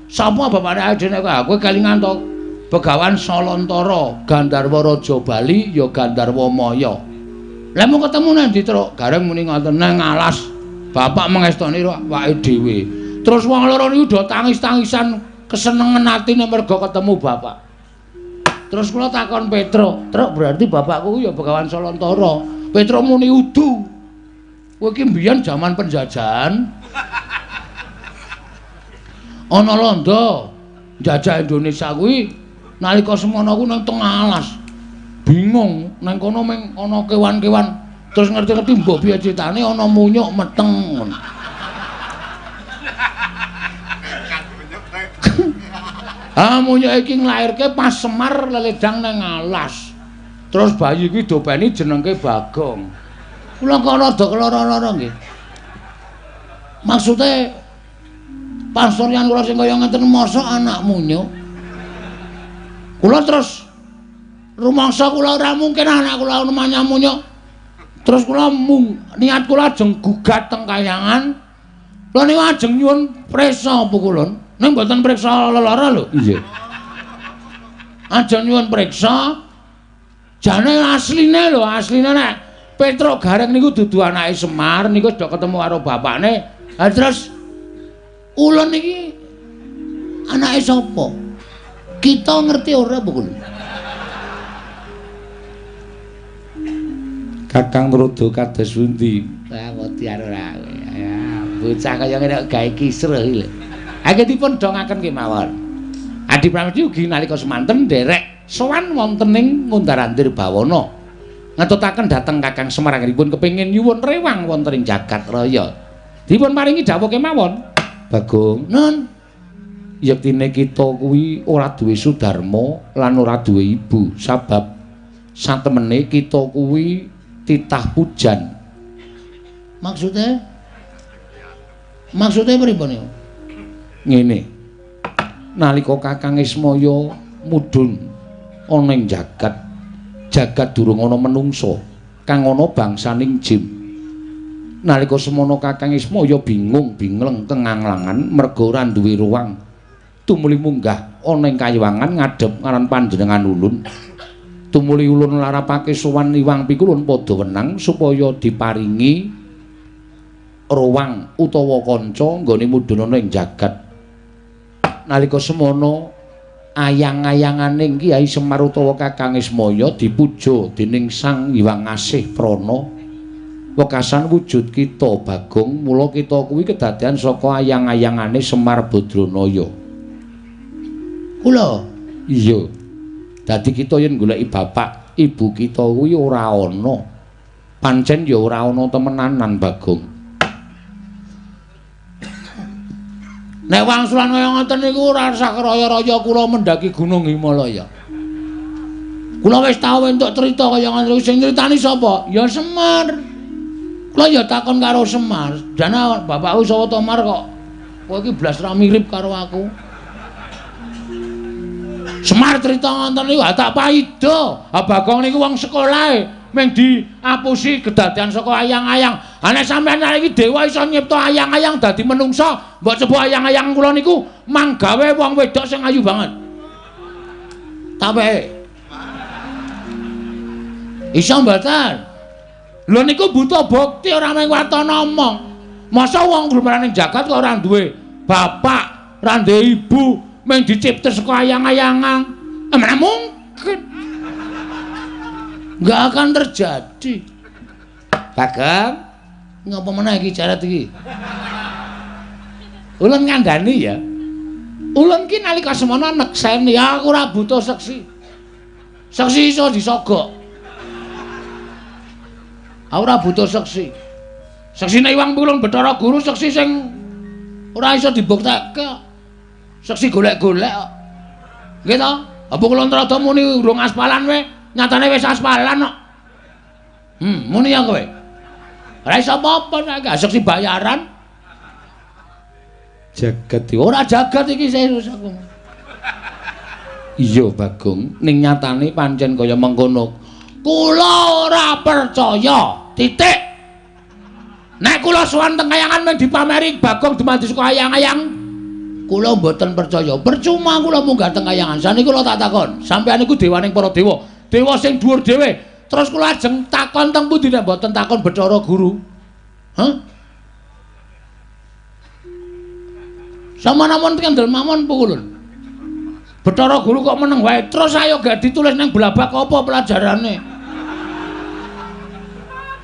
"Sapa bapakne awake dhewe nek kowe kelingan to?" Begawan Salantara, Gandharwa Raja Bali ya Gandharwa Maya. Lah mau ketemu nang ndi, Truk? Gareng muni ngoten, "Nang alas." Bapak mengestoni ro awake dhewe. Terus wong loro niku do tangis-tangisan kesenengan atine mergo ketemu bapak. Terus kula takon Petruk, "Truk, berarti bapakku ya Begawan Salantara." Petruk muni, "Udu. Kowe iki mbiyen jaman penjajahan. Ana londo njajah Indonesia kuwi nalika semono ku nang tengah alas. Bingung, nang kono mung ana kewan-kewan. Terus ngerti-ngerti mbok piye critane ana munyuk meteng." Ah, munyuk iki nglairke pas Semar leledang nang alas. Terus bayi kuwi dopeni jenengke Bagong. Kula kok rada keloro-loro nggih. Maksude pasuryan kula sing kaya ngeten mosok anak munyuk. Kula terus rumangsa kula ora mungkin anak kula namanya munyuk. Terus kula mung niat kula ajeng gugat teng kayangan. Kula niku ajeng nyuwun prisa pukulun. Ning mboten priksa lelara lho. Iya. Ajeng nyuwun priksa. Jane asline lho, asline nek Petruk Gareng niku dudu anake Semar, niku wis do ketemu karo bapakne. Lah terus ulun niki anake sapa? Kita ngerti ora pukulun? Kakang Narada kados pundi? Wah, wedi ora. Ya, bocah kaya ngene kok gawe kisruh iki lho. Anggen dipun dongaken kemawon. Adi Pramesti ugi nalika semanten nderek sowan wonten ing Ngundar-andir Bawana. Ngetutaken dhateng Kakang Semar anggenipun kepengin nyuwun rewang wonten ing jagat raya. Dipun paringi dawuh kemawon. Bagong, Nun, yektine kita kuwi ora duwe sudarma lan ora duwe ibu, sabab satemene kita kuwi titah pujan. Maksudnya? Maksudnya pripun niku? Ngene. Nalika Kakang Ismaya mudhun ana ing jagat, jagat durung ana menungsa, kang ana bangsaning jim. Nalika semono Kakang Ismaya bingung bingleng kenganglangan merga ora duwe ruang. Tumuli munggah ana ing kayiwangan ngadhep ngaran panjenengan ulun. Tumuli ulun larapake sowan Iwang Pikulun padha wenang supaya diparingi ruang utawa kanca nggone mudhun ana ing jagat. Nalika semono ayang-ayanganing Kyai Semar utawa Kakang Ismaya dipuja dening Sang Hyang Asih Prana. Wekasan wujud kita Bagong, mula kita kuwi kedadean saka ayang-ayangane Semar Badranaya. Kula? Iya. Dadi kita yen goleki bapak, ibu kita kuwi ora ana. Pancen ya ora ana temenanan Bagong. Nek wangsulan kaya ngoten niku ora usah raya-raya kula mendaki Gunung Himalaya. Kula wis tau entuk crita kaya ngoten niku, sing nyritani sapa? Ya Semar. Kula ya takon karo Semar, "Dana bapakku sapa to Mar kok kowe iki blas ra mirip karo aku?" Semar crita ngoten niku tak paida. Ha Bagong niku wong sekolahe mung diapusi kedadean saka ayang-ayang. Ha nek sampeyan iki dewa iso nyipta ayang-ayang dadi menungsa, mbok coba ayang-ayang kula niku manggawe wong wedok sing ayu banget. Tape. Iso mboten? Lho niku buta bukti ora mung waton omong. Masa wong glumaran ning jagat kok ora duwe bapak, ora duwe ibu, mung dicipta saka ayang-ayangan. Mana mungkin. Enggak akan terjadi. Bagong, ngapa meneh iki jarat iki? Ulun ngandani ya. Ulun ki nalika semono nekseni aku ora butuh seksi. Seksi iso disogok. Aku ora butuh seksi. Seksine Iwang Pulung Bathara Guru seksi sing ora iso dibuktekke. Seksi golek-golek kok. Nggih to? Apa kula Narada muni urung aspalan we? Nyatane wis aspalan kok. Muni ya kowe. Ora iso apa-apa saiki asuk si bayaran. Jagat ora jagat iki serius aku. Iya Bagong, ning nyatane pancen kaya mengkono. Kula ora percaya. Titik. Nek kula sowan teng kayangan men dipameri Bagong dumadi saka ayang-ayang. Kula mboten percaya. Percuma kula munggah teng kayangan. Saniki kula tak takon, sampeyan niku dewaning para dewa. Dewa sing dhuwur dhewe. Terus kula ajeng takon teng pundi nek mboten takon Bathara Guru? Hah? Sama namon kendel mawon pukulun. Bathara Guru kok meneng wae. Terus ayo gak ditulis nang blabak apa pelajarane?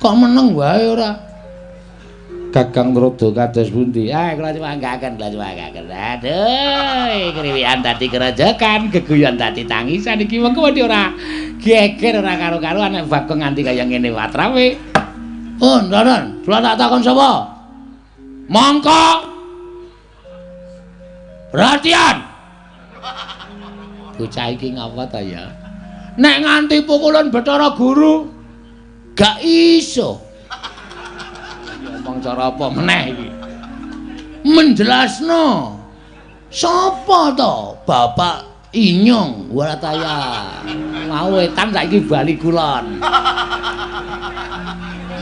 Kok meneng wae ora? Kakang Narada kados pundi? Ah, kula nyuwanggaken, kula nyuwanggaken. Aduh, kriwikan dadi kerojokan, geguyon dadi tangisan iki mengko wedi ora geger ora karo-karuan nek Bagong nganti kaya ngene watrawe. Oh, Ndaran, kula tak takon sapa? Mongko. Perhatian. Bocah iki ngapa ta ya? Nek nganti pukulun Bathara Guru gak iso. Ngomong cara apa meneh iki? Menjelasno. Sapa to Bapak Inyong Warataya? Mau wetan saiki bali kulon.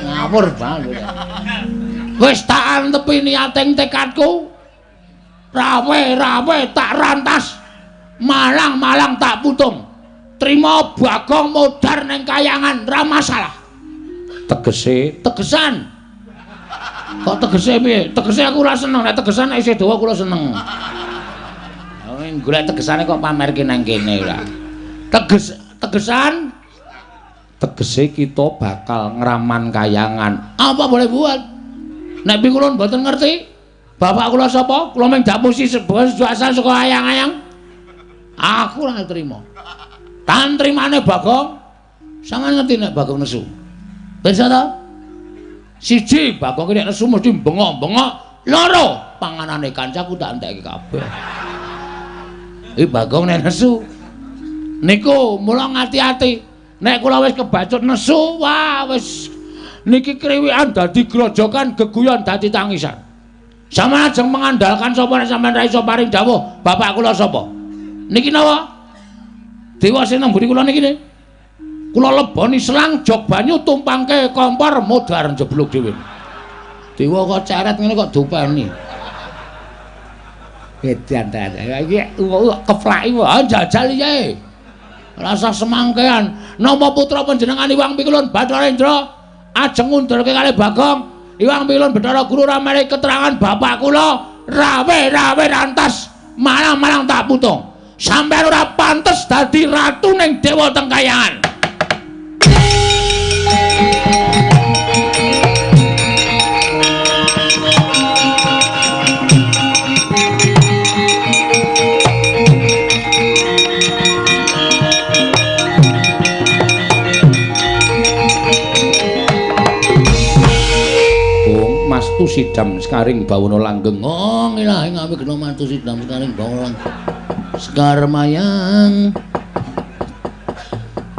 Ngawur banget. Wis tak antepi niating tekadku. Rawe-rawe tak rantas. Malang-malang tak putung. Trima Bagong modar ning kayangan ra masalah. Tegese tegesan. Kok tegese piye? Tegese aku ora seneng. Nek tegesan nek isih dawa kula seneng. Golek tegesane kok pamerke nang kene ora. Tegesan tegese kita bakal ngraman kayangan. Apa boleh buat? Nek pikulun mboten ngerti, bapak kula sapa? Kula mung dapusi sebuah asal saka ayang-ayang. Aku ora trima. Tan trimane Bagong. Sampeyan ngerti nek Bagong nesu. Pirsa ta? Siji, Bagong nek nesu mesti bengok-bengok. Loro, panganane kancaku tak entekke kabeh. Iki Bagong nek nesu. Niku mula ngati-ati. Nek kula wis kebacut nesu, wah wis niki kriwikan dadi grojokan, geguyon dadi tangisan. Sampeyan ajeng mengandalkan sapa nek sampeyan ra iso paring dawuh, bapak kula sapa? Niki napa? Dewa sing nang mburi kula niki ne. Kula leboni selang jog banyu tumpangke kompor modar njeblug dhewe. Dewa kok ceret ngene kok dopeni. Edan ta. Iki keplaki wae jajal iye. Rasa semangkean. Napa putra panjenengan Iwang Pikulun Bathara Indra ajeng ngundurke kalih Bagong. Iwang Pikulun Bathara Guru ora menehi keterangan bapak kula rawe-rawe rantas malang-malang tak putung. Sampeyan ora pantes dadi ratu ning dewa teng kayangan. Mastu sidam sekaring bawana langgeng. Oh, ilahi ngawi gena mastu sidam sekaring bawana langgeng. Sekar mayang.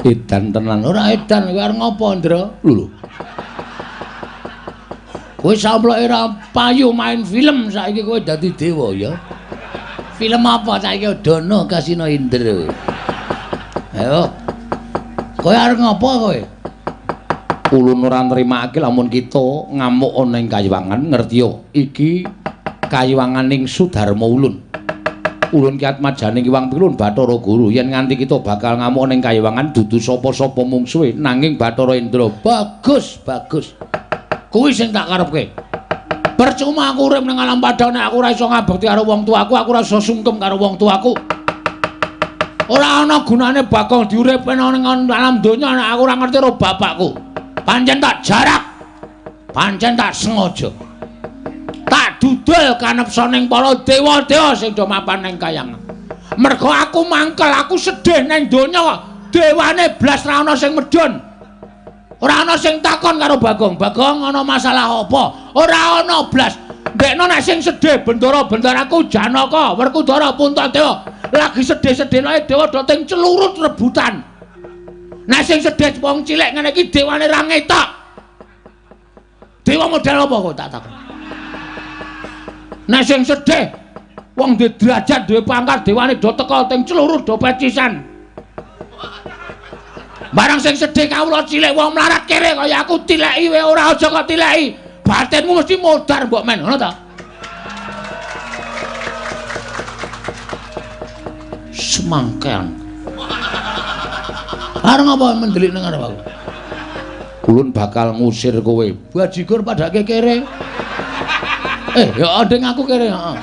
Edan tenan. Ora edan, kowe arep ngopo, Ndra? Lho. Kowe samploke ora payu main film saiki kowe dadi dewa ya. Film apa saiki Dono Kasino Indra. Ayo. Kowe arep ngopo kowe? Ulun ora nrimake lamun kita ngamuk ana ing kayiwangan, ngertiya iki kayiwanganing Sudarma ulun. Ulun ki atmajaning Iwang Pilun Bathara Guru yen nganti kita bakal ngamuk ana ing kayiwangan dudu sapa-sapa mungsuhe nanging Bathara Indra. Bagus, bagus. Kuwi sing tak karepke. Percuma aku urip ning alam padha nek aku ora iso ngabekti karo wong tuaku, aku ora iso sungkem karo wong tuaku. Ora ana gunane Bagong diuripne ning alam donya nek aku ora ngerti karo bapakku. Pancen tak jarak, pancen tak sengaja, tak dudul kanepsa ning para dewa-dewa sing do mapan ning kayangan. Mergo aku mangkel, aku sedih ning donya, dewane blas ra ana sing medhun. Ora ana sing takon karo Bagong. Bagong ana masalah apa? Ora ana blas. Ndekno nek sing sedih bendara-bendaraku Janaka, Werkudara, Puntadewa. Lagi sedih-sedih ae dewa do teng celurut rebutan. Nek sing sedih wong cilik ngene iki dewane ra ngetok. Dewa model apa kok tak takon. Nek sing sedih wong duwe derajat, duwe pangkat, dewane do teka teng celurut do pecisan. Barang sing sedih kawula cilik wong mlarat kere kaya aku tileki wae ora aja kok tileki. Batinmu mesti modar mbok men, ngono ta? Semangkean. Arep ngapa mendelik nang arep aku? Ulun bakal ngusir kowe. Bajigur padake kere. Ya nding aku kere, heeh.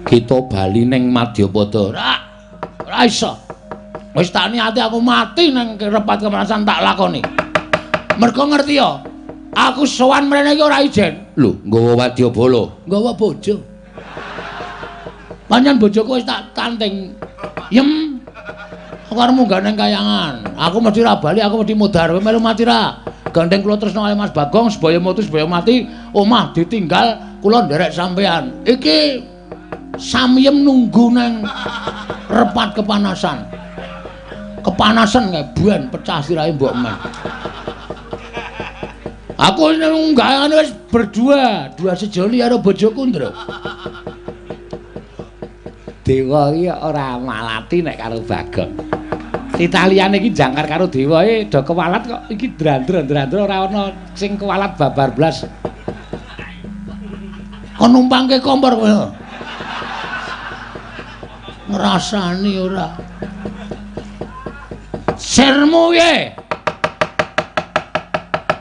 Kita bali ning Madyapada. Ora iso. Wis tak niati aku mati nang repat kepanasan tak lakoni. Mergo ngerti ya, aku sowan mrene iki ora ijen. Lho, nggawa wadyabala, nggawa bojo. Pancen bojoku wis tak tanting. Yem. Aku arep munggah nang kayangan. Aku mesti ra bali, aku mesti modar. Kowe melu mati ra? Gandeng kula tresna kali Mas Bagong, sebaya mutu sebaya mati, omah ditinggal kula nderek sampean. Iki samyem nunggu nang repat kepanasan. Kepanasan kae ben pecah sirahe mbok men. Aku nunggakane wis berdua, dua sejoli karo bojoku, Ndra. Dewa iki ora malati nek karo Bagong. Titaliane iki jangkar karo dewa e do kewalat kok iki drandra-drandra ora ana sing kewalat babar blas. Kon numpangke kompor kowe. Ngrasani ora. Sirmu piye?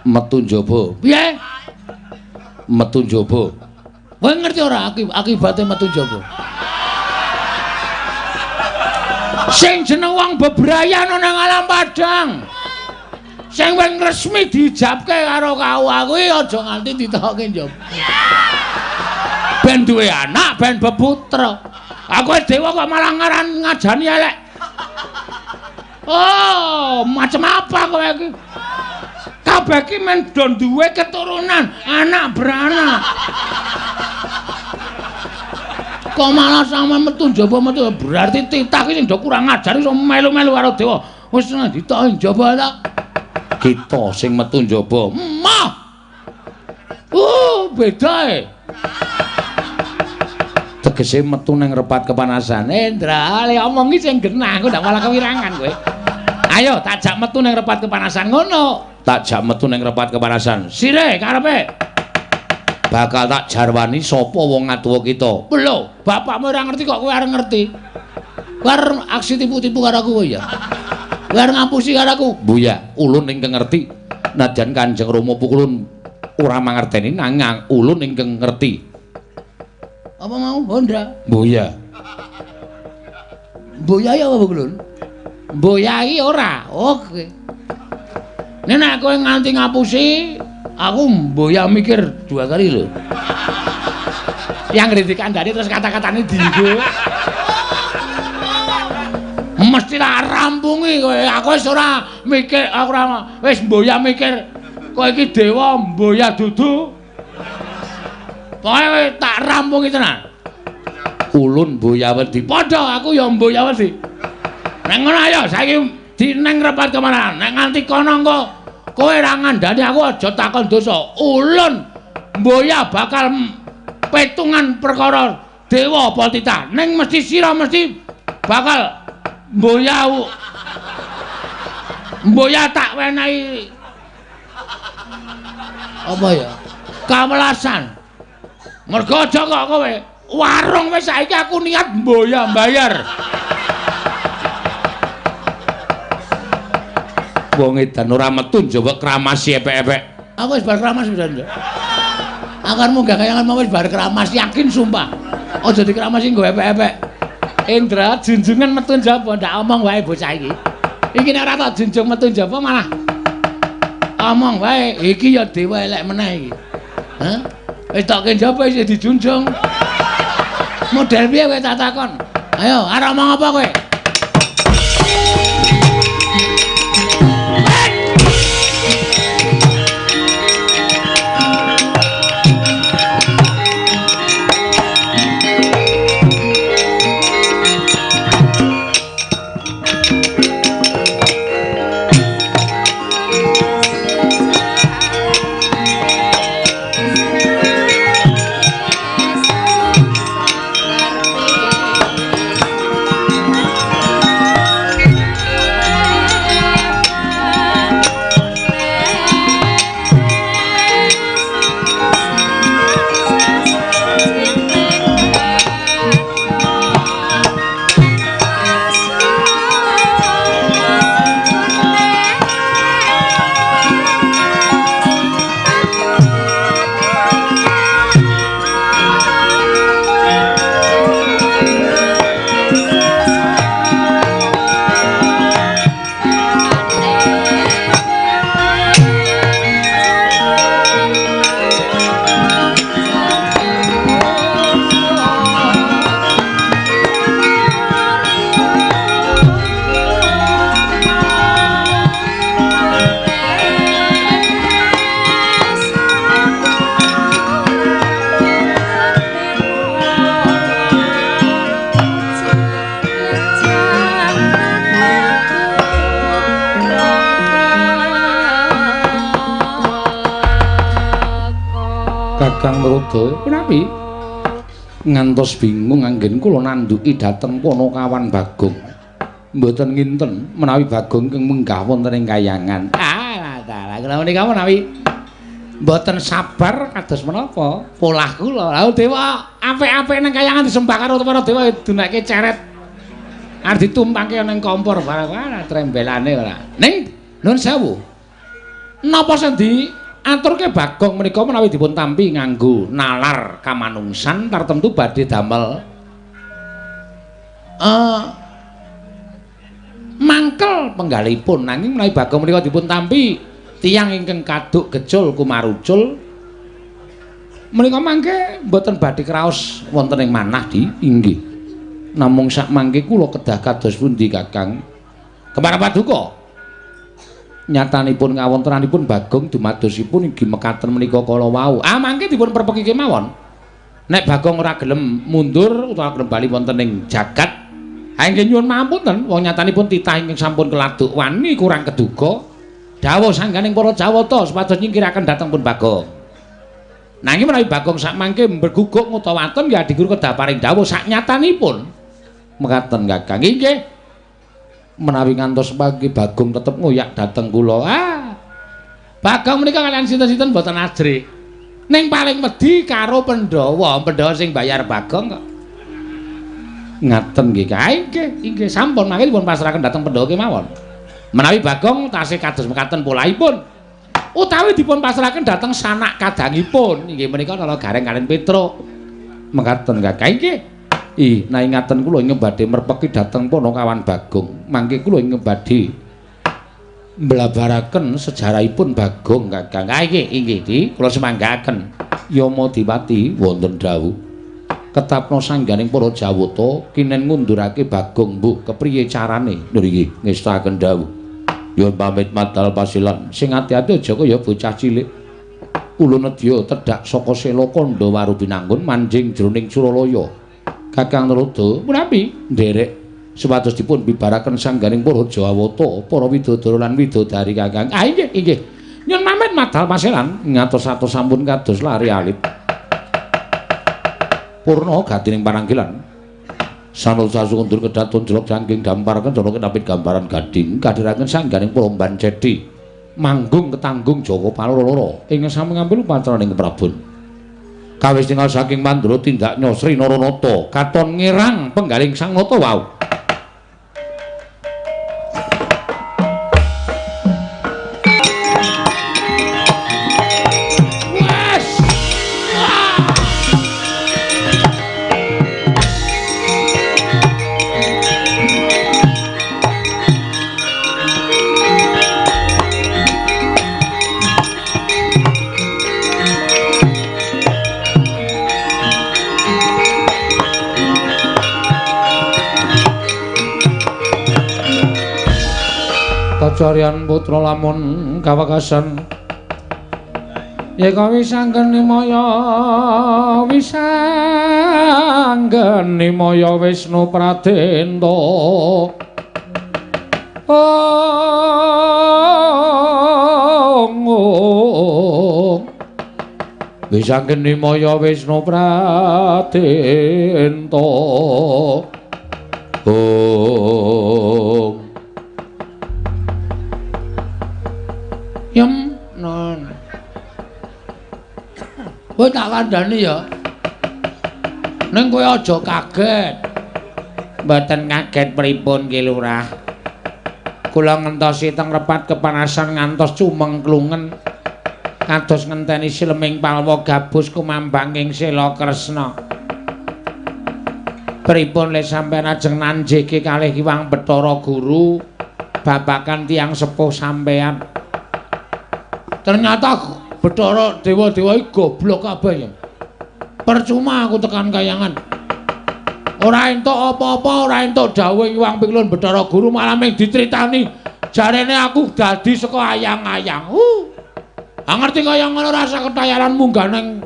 Metu njaba. Piye? Metu njaba. Kowe ngerti ora akibate metu njaba? Sing jeneng wong bebrayan ana nang alam padang. Sing wis resmi diijabke karo kau aku iki aja nganti ditokke njaba. Ben duwe anak, ben beputra. Aku dewa kok malah ngaran ngajani elek. Oh, macam apa kowe iki? Kabeh iki men do duwe keturunan, anak beranak. Kok malah sampean metu njaba metu berarti titah iki sing do kurang ajar iso melu-melu karo dewa. Wis ditoki njaba ta. Kita sing metu njaba. Mah. Beda e. Tegese metu nang repat kepanasan. Endra, le omongi sing genah, aku ndak malah kewirangan kowe. Ayo tak jak metu nang repat kepanasan ngono. Tak jak metu nang repat kepanasan. Sire karepe. Bakal tak jarwani sapa wong ngatuwa kita. Lho, bapakmu ora ngerti kok kowe arep ngerti. Kowe arep aksi tipu-tipu karo aku kowe ya. Kowe arep ngapusi karo aku. Buya, ulun ingkang ngerti. Najan Kanjeng Rama pukulun ora mangerteni nanging ulun ingkang ngerti. Apa mau Honda? Buya. Buya ya apa Kulun? Mbuyai ora. Oke. Nek nek kowe nganti ngapusi, aku mboya mikir dua kali lho. Yang ngerti kandhane terus kata-katane dienggo. Mesti tak rampungi kowe. Aku wis ora mikir, aku ora wis mboya mikir kowe iki dewa mboya dudu. Pokoke tak rampungi tenan. Ulun mboya wedi. Padha aku ya mboya wedi. Nek ngono ayo saiki dineng repat kemana? Nek nganti kono engko kowe ora ngandani aku aja takon dosa. Ulun mboya bakal petungan perkara dewa apa titah. Ning mesti sira mesti bakal mboya mboya tak wenehi apa ya? Kawelasan. Mergo aja kok kowe warung wis saiki aku niat mboya mbayar. Wong edan ora metu njaba kramasi epek-epek. Aku wis bar kramas pisan, Nduk. Aku arep munggah kayangan mau wis bar kramas, yakin sumpah. Aja dikramasi nggo epek-epek. Indra junjungan metu njaba ndak omong wae bocah iki. Iki nek ora tak junjung metu njaba malah omong wae. Iki ya dewa elek meneh iki. Hah? Wis tokke njaba isih dijunjung. Model piye kowe tak takon? Ayo, arep omong apa kowe? Kakang Narada, punapi? Ngantos bingung anggen kula nandhuki dhateng Panakawan Bagong. Mboten nginten menawi Bagong ingkang munggah wonten ing kayangan. Ah, dalah kula menika menawi mboten sabar kados menapa polah kula. Lha dewa apik-apik nang kayangan disembah karo para dewa dunake ceret. Arep ditumpangke nang kompor barang ora trembelane ora. Ning nuwun sewu. Napa sing diaturke Bagong menika menawi dipun tampi nganggo nalar kamanungsan tartemtu badhe damel mangkel penggalipun, nanging menawi Bagong menika dipun tampi tiyang ingkang kaduk gejul kumarucul menika mangke mboten badhe kraos wonten ing manah di inggih. Namung sak mangke kula kedah kados pundi Kakang? Kemara paduka. Nyatanipun kawontenanipun Bagong dumadosipun inggih mekaten menika kala wau. Ah mangke dipun perpeki kemawon. Nek Bagong ora gelem mundur utawa gelem bali wonten ing jagat, ha inggih nyuwun pangapunten, wong nyatanipun titah ingkang sampun keladuk wani kurang keduga. Dawuh sangganing para Jawata supados nyingkiraken dhateng pun Bagong. Nanging menawi Bagong sak mangke mberguguk ngutawaten ya Adi Guru kedah paring dawuh sak nyatanipun. Mekaten Kakang. Inggih. Menawi ngantos pagi Bagong tetep ngoyak dhateng kula. Ah. Bagong menika kalian sinten-sinten mboten ajrih. Ning paling wedi karo Pandhawa, Pandhawa sing bayar Bagong kok. Ngaten nggih, Kak. Inggih, inggih sampun mangke dipun pasrahaken dhateng Pandhawa kemawon. Menawi Bagong tasih kados mekaten polahipun utawi dipun pasrahaken dhateng sanak kadangipun inggih menika Nala Gareng kaliyan Petruk. Mekaten Kakang. Inggih. Ih, nah ingaten kula ingkang badhe merpeki dhateng Panakawan Bagong. Mangke kula ingkang badhe mblabaraken sejarahipun Bagong Kakang. Ah inggih, inggih di kula semanggaken. Yama Dipati wonten dawuh. Ketapna sangganing para Jawata kinen ngundurake Bagong mbuh kepriye carane? Lho nggih, ngestakaken dawuh. Nyuwun pamit madal pasilan. Sing ati-ati aja kaya bocah cilik. Ulun nedya tedhak saka sela kandha waru binanggun manjing jroning Suralaya. Kakang Narada punapi nderek supados dipun bibaraken sangganing para Jawata, para widodara lan widodari Kakang. Ah inggih, inggih. Nyuwun pamit madal pasilan ngatos-atos sampun kados lari alit. Purna gatining pananggilan. Sanul sasu kundur kedaton jelok jangking dampar kencana kenapit gambaran gading kadhiraken sangganing para Bancedi manggung ketanggung Jaka Paloro ing sami ngambil upacaraning Prabon. Kawis tinggal saking Mandura tindak Nyosri Naranata katon ngirang penggaling Sang Nata wau. Kacarian putra lamun kawekasan yeka wisanggeni maya wisanggeni maya Wisnu Pradenta ong wisanggeni maya Wisnu Pradenta ong. Yem non. Kowe tak kandhani ya. Ning kowe aja kaget. Mboten kaget pripun Ki Lurah. Kula ngentosi teng repat kepanasan ngantos cumengklungen. Kados ngenteni sileming palwa gabus kumambang ing Sela Kresna. Pripun le sampeyan ajeng nanjeke kalih Hyang Bathara Guru babakan tiyang sepuh sampeyan. Ternyata Bathara dewa-dewa iki goblok kabeh ya. Percuma aku tekan kayangan. Ora entuk apa-apa, ora entuk dawuh Hyang Piklun Bathara Guru malah mung dicritani jarene aku dadi saka ayang-ayang. Ah ngerti kaya ngono rasa ketayaran munggah nang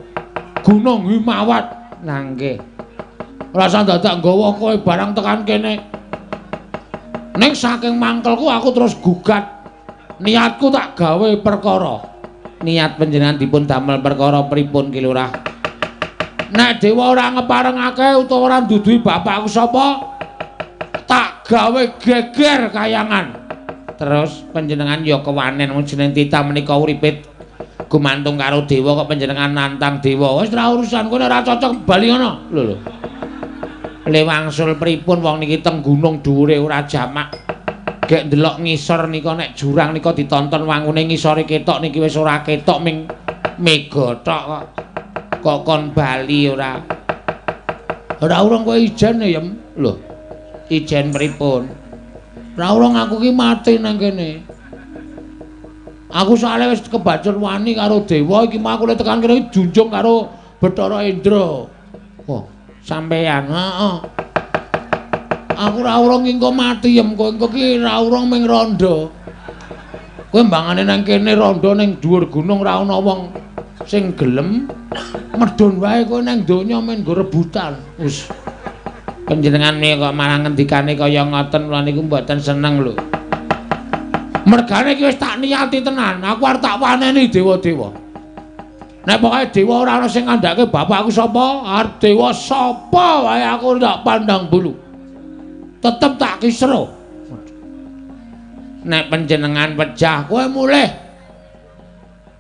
Gunung Himawat. Lah nggih. Rasa dadak nggawa kowe barang tekan kene. Ning saking mangkelku aku terus gugat. Niatku tak gawe perkara. Niat panjenengan dipun damel perkara pripun Ki Lurah? Nek dewa ora ngeparengake utawa ora nduduhi bapakku sapa, tak gawe geger kayangan. Terus panjenengan ya kewanen wong jeneng titah menika uripe gumantung karo dewa kok panjenengan nantang dewa. Wis ora urusan kowe ora cocok bali ngono. Lho lho. Le wangsul pripun wong niki teng gunung dhuwure ora jamak. Gek ndelok ngisor nika nek jurang nika ditonton wangune ngisore ketok niki wis ora ketok ming mega tok kok. Kok kon bali ora. Ora urung kowe ijen ya, Yem. Lho. Ijen pripun? Ora urung aku ki mati nang kene. Aku soalé wis kebacut wani karo dewa iki mau aku tekan kene iki junjung karo Bathara Indra. Oh, sampeyan. Heeh. Aku ora urung engko mati yem kowe engko ki ora urung ming rondo. Kowe mbangane nang kene rondo ning dhuwur gunung ora ana wong sing gelem medhun wae kowe nang donya men nggo rebutan. Wis. Panjenengan kok malah ngendikane kaya ngoten kula niku mboten seneng lho. Mergane iki wis tak niati tenan, aku arep tak waneni dewa-dewa. Nek pokoke dewa ora ana sing ngandhake bapakku sapa, arep dewa sapa wae aku ndak pandang bulu. Tetep tak kisro. Nek panjenengan pejah kowe mulih.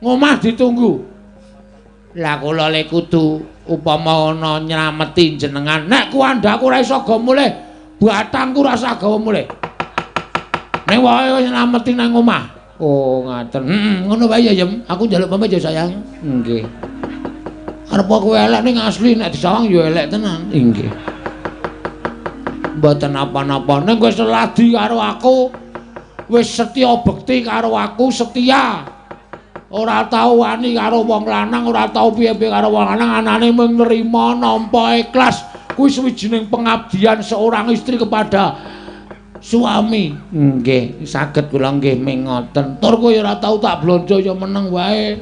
Ngomah ditunggu. Lah kula le kudu upama ana nylameti jenengan. Nek kuandhaku ora iso go mulih, batangku ora usah gawa mulih. Nek wae wis nylameti nang omah. Oh, ngaten. Heeh, ngono wae ya, Yem. Aku njaluk pamit ya, sayang. Nggih. Arep kowe elek ning asli nek disawang ya elek tenan. Nggih. Mboten napa-napa. Ning kowe seladi karo aku, wis setya bekti karo aku, setia. Ora tau wani karo wong lanang, ora tau piye-piye karo wong lanang, anane mung nrima nampa ikhlas. Kuwi suwijining pengabdian seorang istri kepada suami. Nggih, saged kula nggih ming ngoten. Tur kowe ora tau tak blonjo ya meneng wae.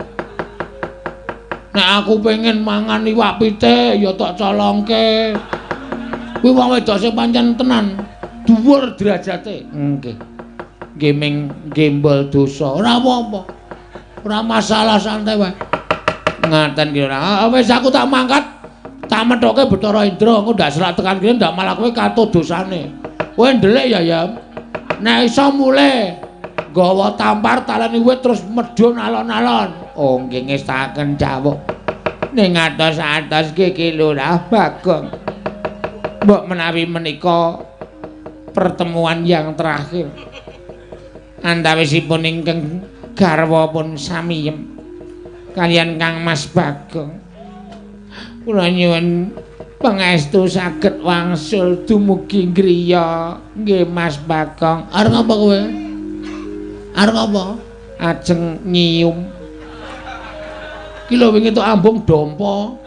Nek aku pengen mangan iwak pitik ya tak colongke. Kuwi wong wedok sing pancen tenan dhuwur derajate. Nggih. Nggih ming gembol dosa. Ora apa-apa. Ora masalah santai wae. Ngaten ki ora. Wis aku tak mangkat. Tak methoke Bathara Indra, engko ndak selak tekan kene ndak malah kowe katut dosane. Kowe ndelik ya, Yam. Nek iso mulih nggawa tampar taleni wit terus medhun alon-alon. Oh, nggih ngestaken jawuk. Ning atos-atos nggih Ki Lurah Bagong. Mbok menawi menika pertemuan yang terakhir. Antawisipun ingkang garwa pun samiyem kaliyan Kang Mas Bagong. Kula nyuwun pangestu saged wangsul dumugi griya nggih Mas Bagong. Arep ngapa kowe? Arep apa? Ajeng nyium. Ki lho wingi tok ambung dompa.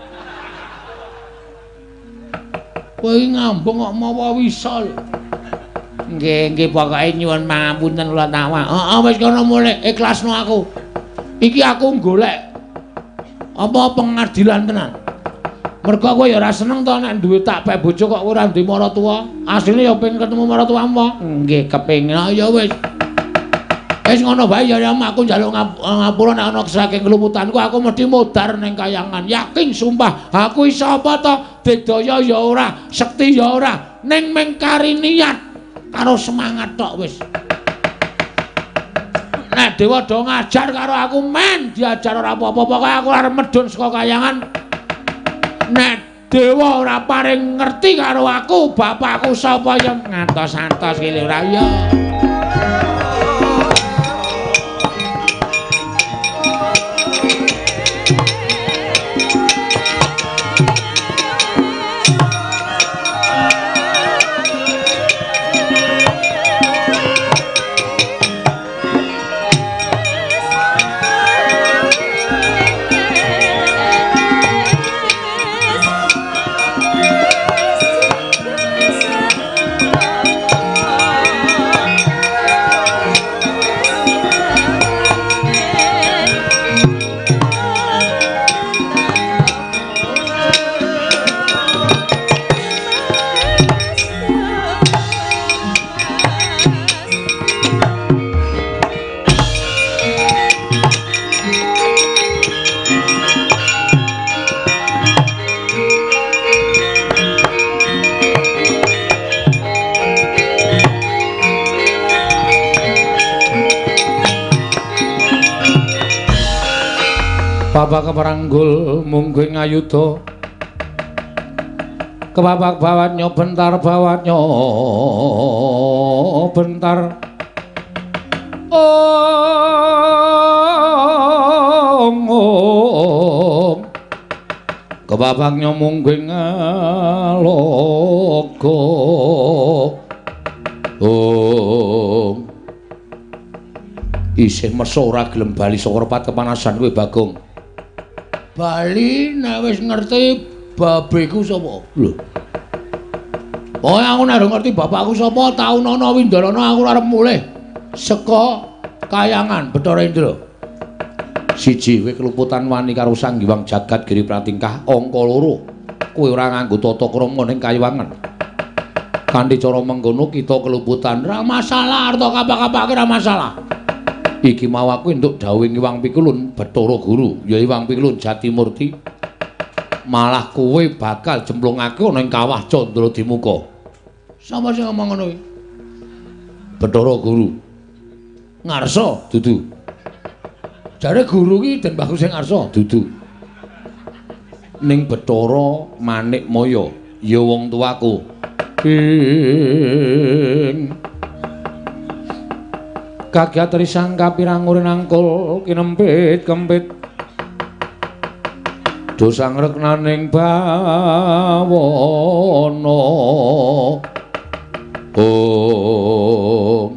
Kowe iki ngambung kok mawa wisa lho. Nggih, nggih pokoke nyuwun pangapunten kula tawak. Heeh, wis kono mulih ikhlasno aku. Iki aku golek apa pengadilan tenan. Mergo kowe ya ora seneng to nek duwe tak pek bojo kok ora duwe maratuwa. Asline ya pengen ketemu maratuwamu apa? Nggih, kepengin. Ah ya wis. Wis ngono bae ya aku njaluk ngapura nek ana saking keluputanku aku mesti modar ning kayangan. Yakin sumpah, aku iso apa to? Digdaya ya ora, sekti ya ora, ning mung kari niat karo semangat tok wis. Nek dewa do ngajar karo aku men diajar ora apa-apa, pokoke aku arep medhun saka kayangan. Nek dewa ora paring ngerti karo aku, bapakku sapa ya ngantos-antos ki lho ora ya. Bapak keparanggul mungguing ayuda. Kebapak bawatnya bentar bawatnya bentar. Om om. Kebabaknya mungguing aloga. Om. Isih mersa ora gelem bali saka repat kepanasan kowe Bagong. Bali nek wis ngerti babeku sapa? Lho. Pokoke aku nek ngerti bapakku sapa, taunana windarana aku arep mulih saka kayangan Bathara Indra. Siji, kowe keluputan wani karo Sang Hyang Jagat Giri Pratingkah. Angka loro, kowe ora nganggo tata krama ning kayiwangan. Kanthi cara mengkono kita keluputan. Ora masalah, arta kapak-kapake ora masalah. Iki mau aku entuk dawuhing Hyang Pikulun Bathara Guru, ya Hyang Pikulun Jatimurti. Malah kowe bakal jemplungake ana ing kawah Candra Dimuka. Sapa sing ngomong ngono kuwi? Bathara Guru. Ngarsa? Dudu. Jare guru ki Den Bagus sing ngarsa? Dudu. Ning Bathara Manikmaya, ya wong tuaku. Ing kagiat risang kapirangurin angkul kinempit kempit. Dosang reknaning bawana. Om.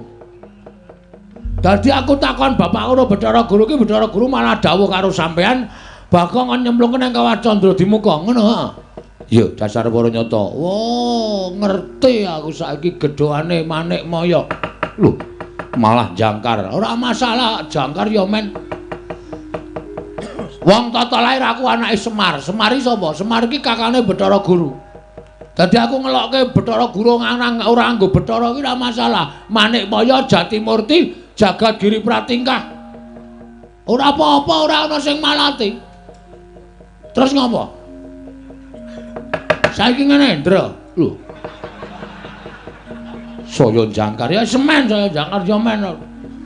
Dadi aku takon bapak ngono Bathara Guru ki, Bathara Guru malah dawuh karo sampean Bagong kon nyemplungke nang kawah Candra Dimuka ngono ha. Ya dasar para nyata. Wah, ngerti aku saiki gedhokane Manikmaya. Lho, malah jangkar. Ora masalah, jangkar ya men. Wong tata lahir aku anake Semar. Semar iki sapa? Semar iki kakane Bathara Guru. Dadi aku ngelokke Bathara Guru ora nganggo Bathara iki ora masalah. Manikmaya Jatimurti Jagat Giri Pratingkah. Ora apa-apa, ora ana sing malati. Terus ngopo? Saiki ngene, Ndra. Lho. Saya jangkar ya semen, saya jangkar ya men.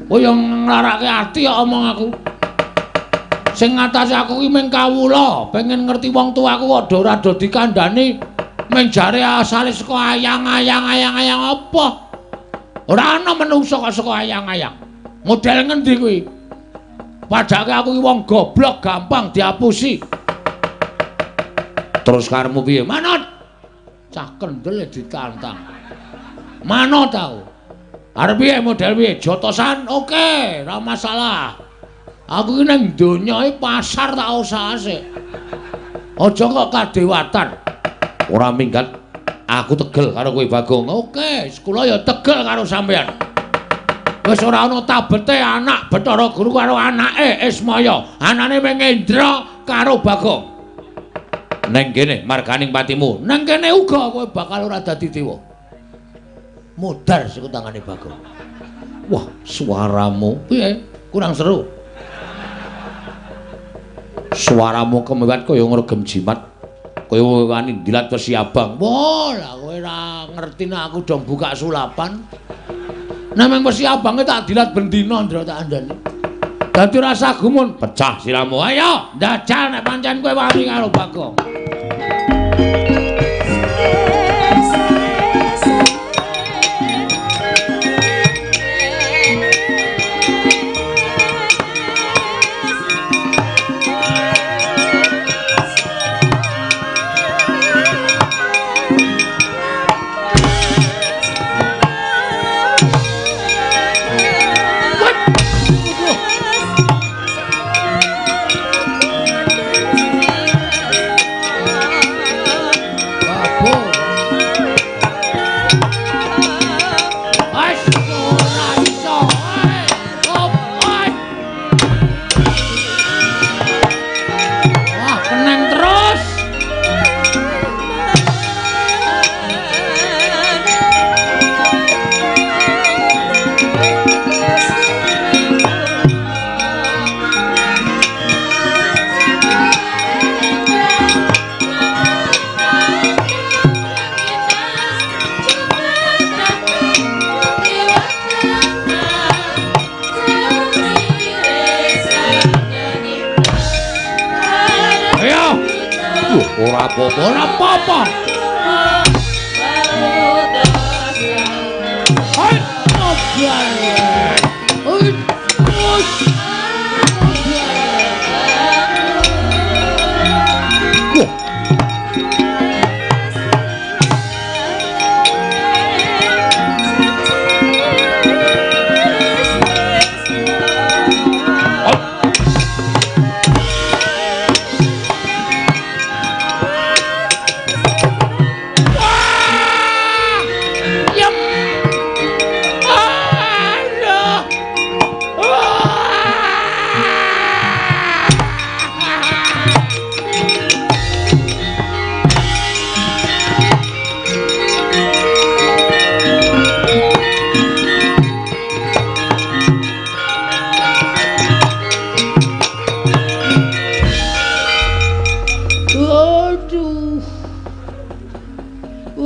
Kowe yo nglarake ati kok omong aku. Sing ngatasi aku ki mung kawula, pengen ngerti wong tuaku kok do ora do dikandhani mung jare asale saka ayang-ayang apa. Ora ana menungsa kok saka ayang-ayang. Model ngendi kuwi? Padake aku ki wong goblok gampang diapusi. Terus karepmu piye? Manut. Cah kendel ditantang. Manut aku. Arep piye model piye? Jotosan oke, ora masalah. Aku ki nang donya iki pasar tak usahase. Aja kok kadewatan. Ora minggat. Aku tegel karo kowe Bagong. Oke, kula ya tegel karo sampean. Wis ora ana tabete anak Bathara Guru karo anake Ismaya. Anane mung Indra karo Bagong. Neng kene marganing patimu. Neng kene uga kowe bakal ora dadi dewa. Modar saka tangane Bagong. Wah, suaramu piye? Kurang seru. Suaramu kemewat kaya ngregem jimat. Kaya wani ndilat wesi abang. Wah, lah kowe ora ngerti nek aku dong buka sulapan. Nek mung wesi abange tak dilat bendina Ndra tak andani. Dadi rasa gumun, pecah siramu. Ayo, ndajal nek pancen kowe wani karo Bagong. Ora apa-apa, ora apa-apa.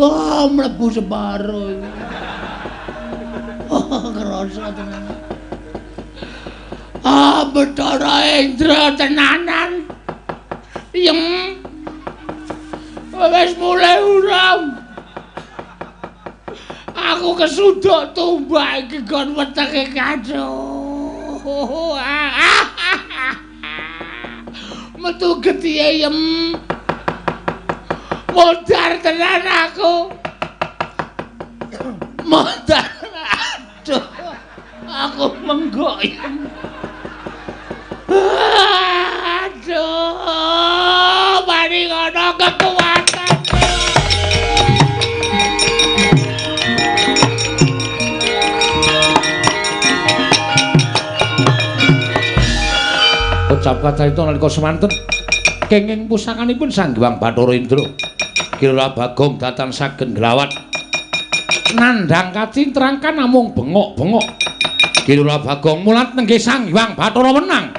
Wah, mlebu separo iki. Oh, kerasa tenan. Ah, Bathara Indra tenanan. Yem. Wis mulai urung. Aku kesuduk tumbak iki gon wetenge kaco. Metu getihe yem. Modar tenan aku. Modar. Aduh. Aku menggok. Aduh. Mari ngono kekuatan. Ucap kacarita nalika semanten kenging pusakanipun Sang Hyang Bathara Indra. Kira Bagong datan sagen glawat nandhang kacintrangkan namung bengok-bengok. Kira Bagong mulat nenggih Sang Hyang Bathara wenang.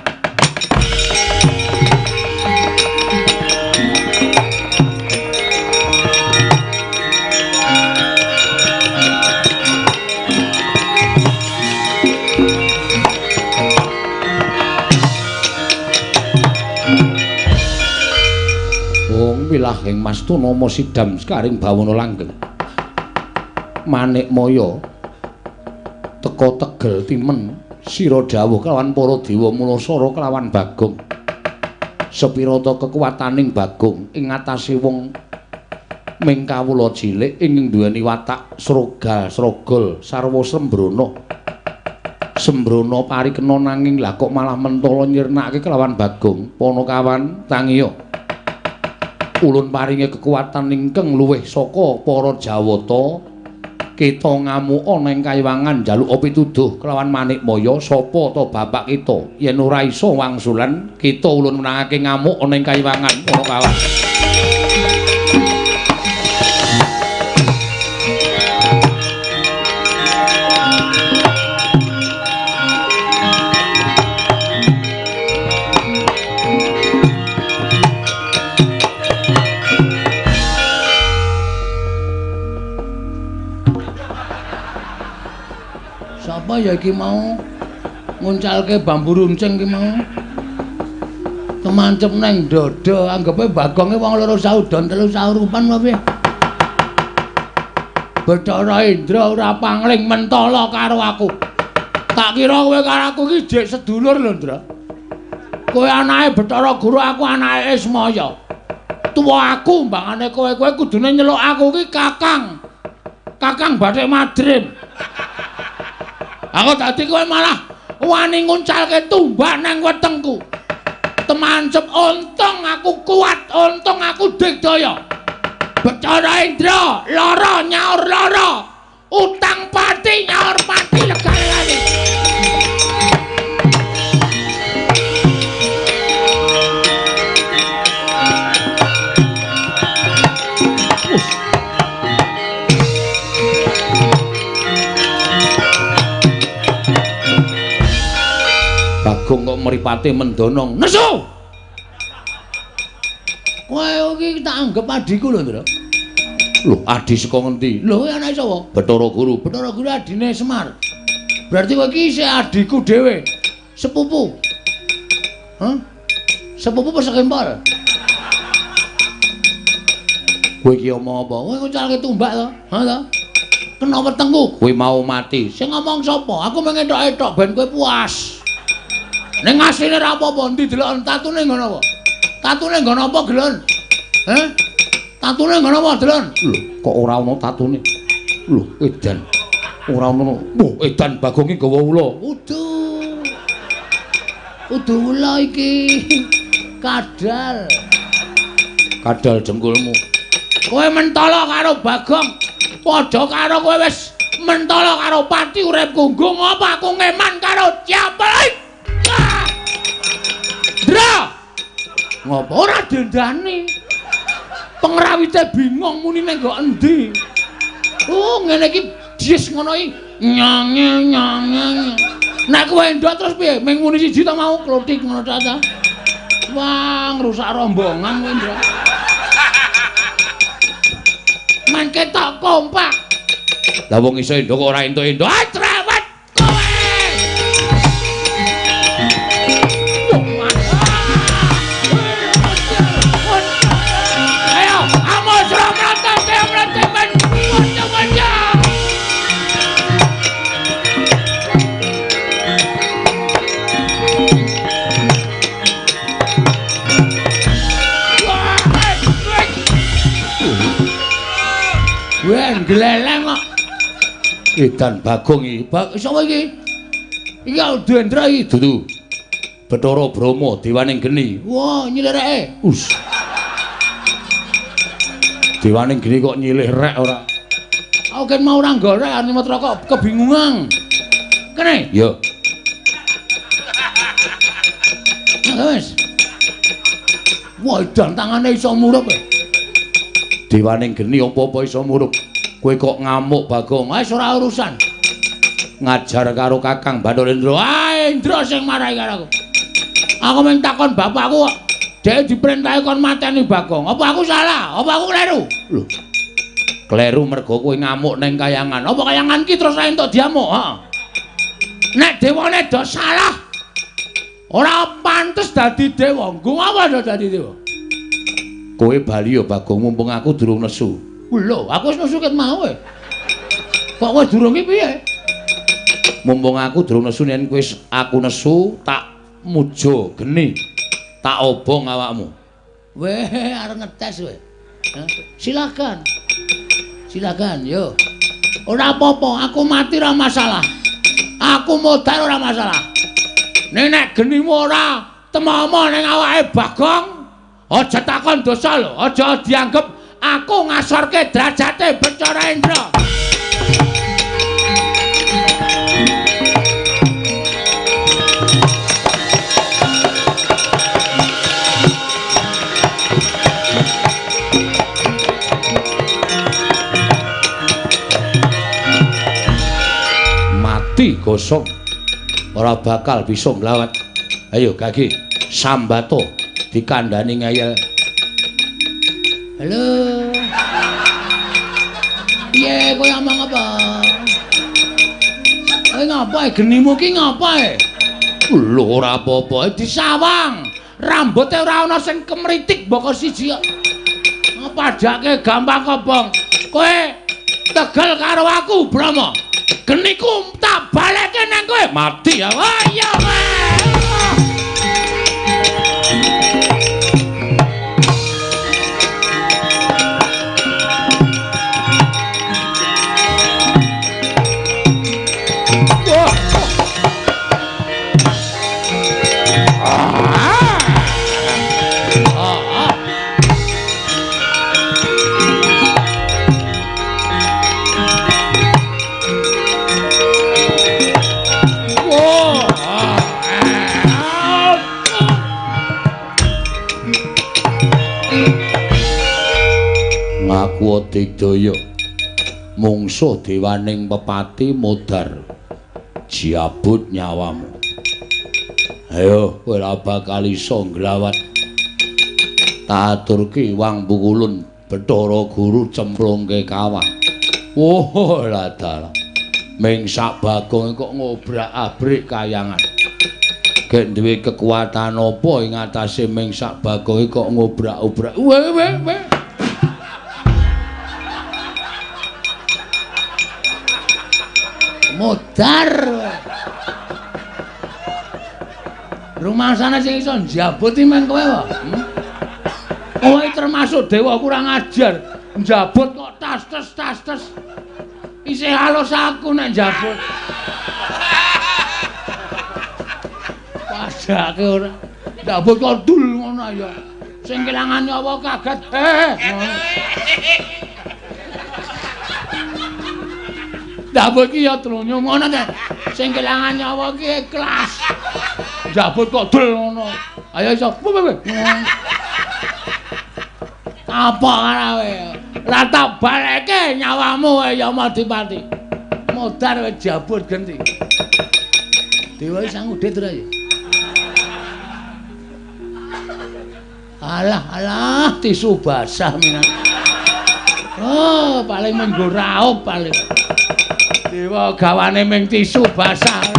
Wilahing Mastuna sidam sekaring bawana langgeng. Manik Maya teka tegel timen sira dawuh kelawan para dewa mulasara kelawan Bagong. Sepirata kekuwataning Bagong ing ngatasé wong ming kawula cilik ing duweni watak srogal srogol sarwa sembrana. Sembrana parikena nanging lah kok malah mentala nyirnakake kelawan Bagong. Panakawan tangiya. Ulun paringi kekuatan ingkang luwih saka para Jawata. Kita ngamuk ana ing kayiwangan njaluk pituduh kelawan Manik Maya sapa ta bapak kita yen ora iso wangsulan kita ulun menangake ngamuk ana ing kayiwangan para kawan. Sapa ya iki mau nguncalke bambu runcing iki mau kemancep nang dada anggepe Bagonge wong loro saudon telu saurupan apa piye. Bathara Indra ora pangling mentala karo aku. Tak kira kowe karo aku iki jek sedulur lho, Ndra. Kowe anake Bathara Guru, aku anake Ismaya. Tuwa aku mbangane kowe, kowe kudune nyeluk aku iki Kakang. Kakang Bathik Madrim. Aku dadi kowe malah wani nguncalke tumbak nang wetengku. Temancep untung aku kuat, untung aku digdaya. Bathara Indra lara nyaur lara, utang pati nyaur pati legane lali. Bagong kok mripate mendonong. Nesu. Kowe iki tak anggep adhiku lho, Ndra. Lho, adhi saka ngendi? Lho, kowe anake sapa? Bathara Guru. Bathara Guru adine Semar. Berarti kowe iki isih adhiku dhewe. Sepupu. Hah? Sepupu apa sekempol? Kowe iki omong apa? Kowe nguncalke tumbak to? Ha to? Kena wetengku, kowe mau mati. Sing ngomong sapa? Aku mung etok-etok ben kowe puas. Ning asline ora apa-apa, endi deloken tatune nggon apa? Tatune nggon apa, Gelon? Heh? Tatune nggon apa, Delon? Lho, kok ora ana tatune? Lho, edan. Ora ana. Wah, edan Bagong iki gawa ula. Udu. Udu ula iki. Kadal. Kadal jengkulmu. Kowe mentala karo Bagong. Padha karo kowe wis mentala karo pati uripku. Nggo ngapa aku ngeman karo Ciapelik? Ndra. Ngopo ora dendane? Pengrawite bingung muni ning nggo endi. Oh, ngene iki jis ngono iki. Nyange nyange. Nek kowe endok terus piye? Ming muni siji ta mau klothik ngono ta ta. Wah, ngrusak rombongan kowe, Ndra. Men ketok kompak. Lah wong iso endok kok ora entuk-entuk. Ah, trawat kowe. Ayo, amo sramrata sramrata men. Waca-waca. Wah, gleleng kok. Edan Bagong iki. Sapa iki? Iki Dendra iki. Dudu. Bathara Brahma dewaning geni. Wah, nyilih reke. Us. Dewaning geni kok nyilih rek ora? Aku kan mau ora golek arep nyemot rokok kebingungan. Kene? Ya. Wis. Wah, edan tangane iso murup. Dewaning geni apa-apa iso murup. Kowe kok ngamuk Bagong? Wis ora urusan. Ngajar karo Kakang Bathara Indra. Ah, Indra sing marahi karo aku. Aku mung takon bapakku kok. Dhek diperintahi kon mateni Bagong. Apa aku salah? Apa aku kleru? Lho. Kleru mergo kowe ngamuk ning kayangan. Apa kayangan ki terus ora entuk diamuk? Heeh. Nek dewane do salah, ora pantes dadi dewa. Nggo apa do dadi dewa? Kowe bali ya Bagong, mumpung aku durung nesu. Lho, aku wis nesu ket mau e. Kok kowe durung ki piye? Mumpung aku durung nesu, yen kowe aku nesu tak muja geni. Tak obong awakmu. Weh, arep ngetes kowe. Silakan. Silakan, yo. Ora apa-apa, aku mati ora masalah. Aku modar ora masalah. Nek genimu ora temomo ning awake Bagong, aja takon dosa lho, aja dianggep aku ngasorke derajate Bathara Indra. Mati gosong, ora bakal bisa nglawat. Ayo gage sambato dikandani ngeyel. Halo. Piye kowe omong apa? Kowe ngapa genimu ki ngapa e? Lho ora apa-apa, disawang. Rambuté ora ana sing kemritik mboko siji kok. Padake gampang kobong. Kowe tegel karo aku, Brahma. Geniku tak balekke nang kowe. Mati ya. Wah, iya kowe. Ngaku digdaya mungsuh dewaning pepati modar jiabut nyawamu. Ayo kowe ora bakal iso nglawat. Tak aturke wang pukulun Bathara Guru cemplungke kawah. Oh lah dalah. Ming sak Bagong kok ngobrak-abrik kayangan. Gek duwe kekuatan apa ing atase ming sak Bagong kok ngobrak-obrak. Weh weh weh. Modar. Rumangsane sing iso njabut iki men kowe wae. Kowe termasuk dewa kurang ajar. Njabut kok tas-tes tas-tes. Isih halus aku nek njabut. Padake ora. Njabut kok dul ngono ya. Sing kelangan nyawa kaget. Njabut ki ya trunyo ngono ta. Sing kelangan nyawa ki ikhlas. Njabut kok dul ngono. Ayo iso. Apa karawe? Ora tak baleke nyawamu Yamadipati. Modar wis jabut genti. Dewa sang udit ora ya? Alah alah tisu basah minan. Oh, paling menggo raup paling. Dewa gawane ming tisu basah.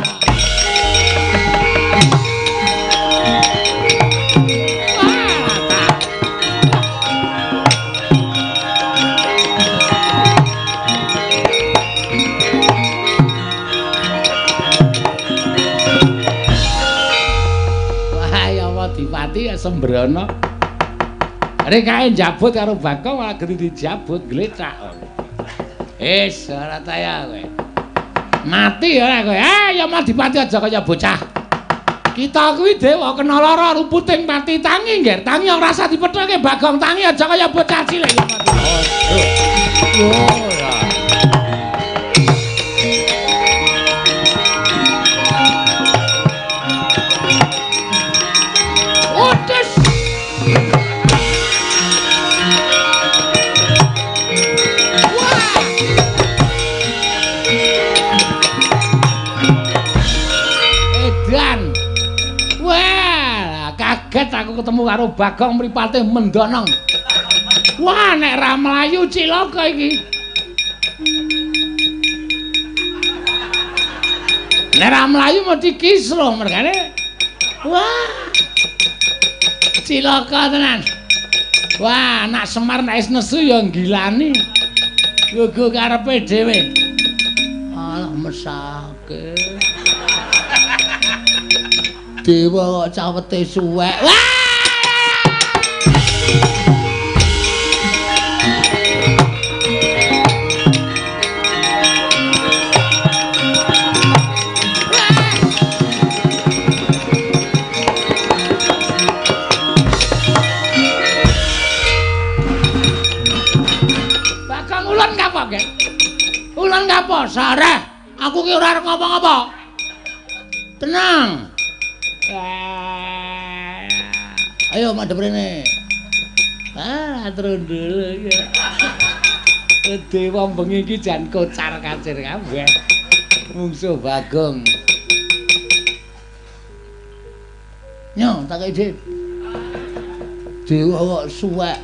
Dipati sembrono. Rekae njabut karo Bagong malah genti dijabut glecak. Wis ora taya kowe. Mati ora kowe. Yamadipati aja kaya bocah. Kita kuwi dewa kena lara ruputing pati tangi ngger. Tangi ora usah dipethoke Bagong, tangi aja kaya bocah cilik Yamadipati. Ora. Aku ketemu karo Bagong mripate mendonong. Wah, nek ra mlayu cilaka iki. Nek ra mlayu mesti kisruh mergane. Wah. Cilaka tenan. Wah, anak Semar nek wis nesu ya nggilani. Gugu karepe dhewe. Alah mesake. Dewa kok cawete suwek. Wah! Bagong ulun kapok, Gek? Ulun kapok, sareh. Aku ki ora arep ngapa-ngapa. Tenang. Ayo madhep rene. Ah, trundul ya. Dewa bengi iki jan kocar-kacir kabeh. Mungsuh Bagong. Nyo, tak kei dhit. Dewa kok suwek.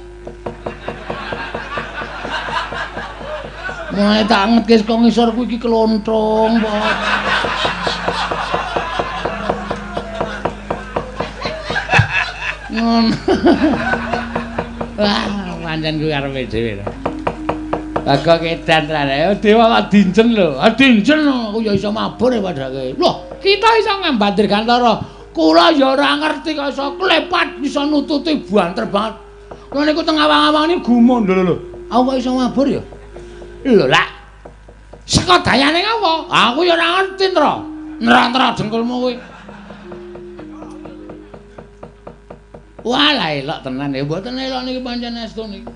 Mulai tak angetke saka ngisor kuwi iki klontrong, Pak. Ngono. Wah, pancen kuwi karepe dhewe. Bagong edan tenan. Dewa kok dinjen lho. Ah dinjen aku ya iso mabur ya padake. Loh, kita iso ngambat dirgantara. Kula ya ora ngerti kok iso klepat iso nututi banter banget. Kula niku teng awang-awang niku gumun lho lho. Aku kok iso mabur ya? Lho lak. Saka dayane ngapa? Aku ya ora ngerti, Ntra. Ntra-ntra dengkulmu kuwi. Wah, lah elok tenan ya. Mboten elok niki pancen estu niki.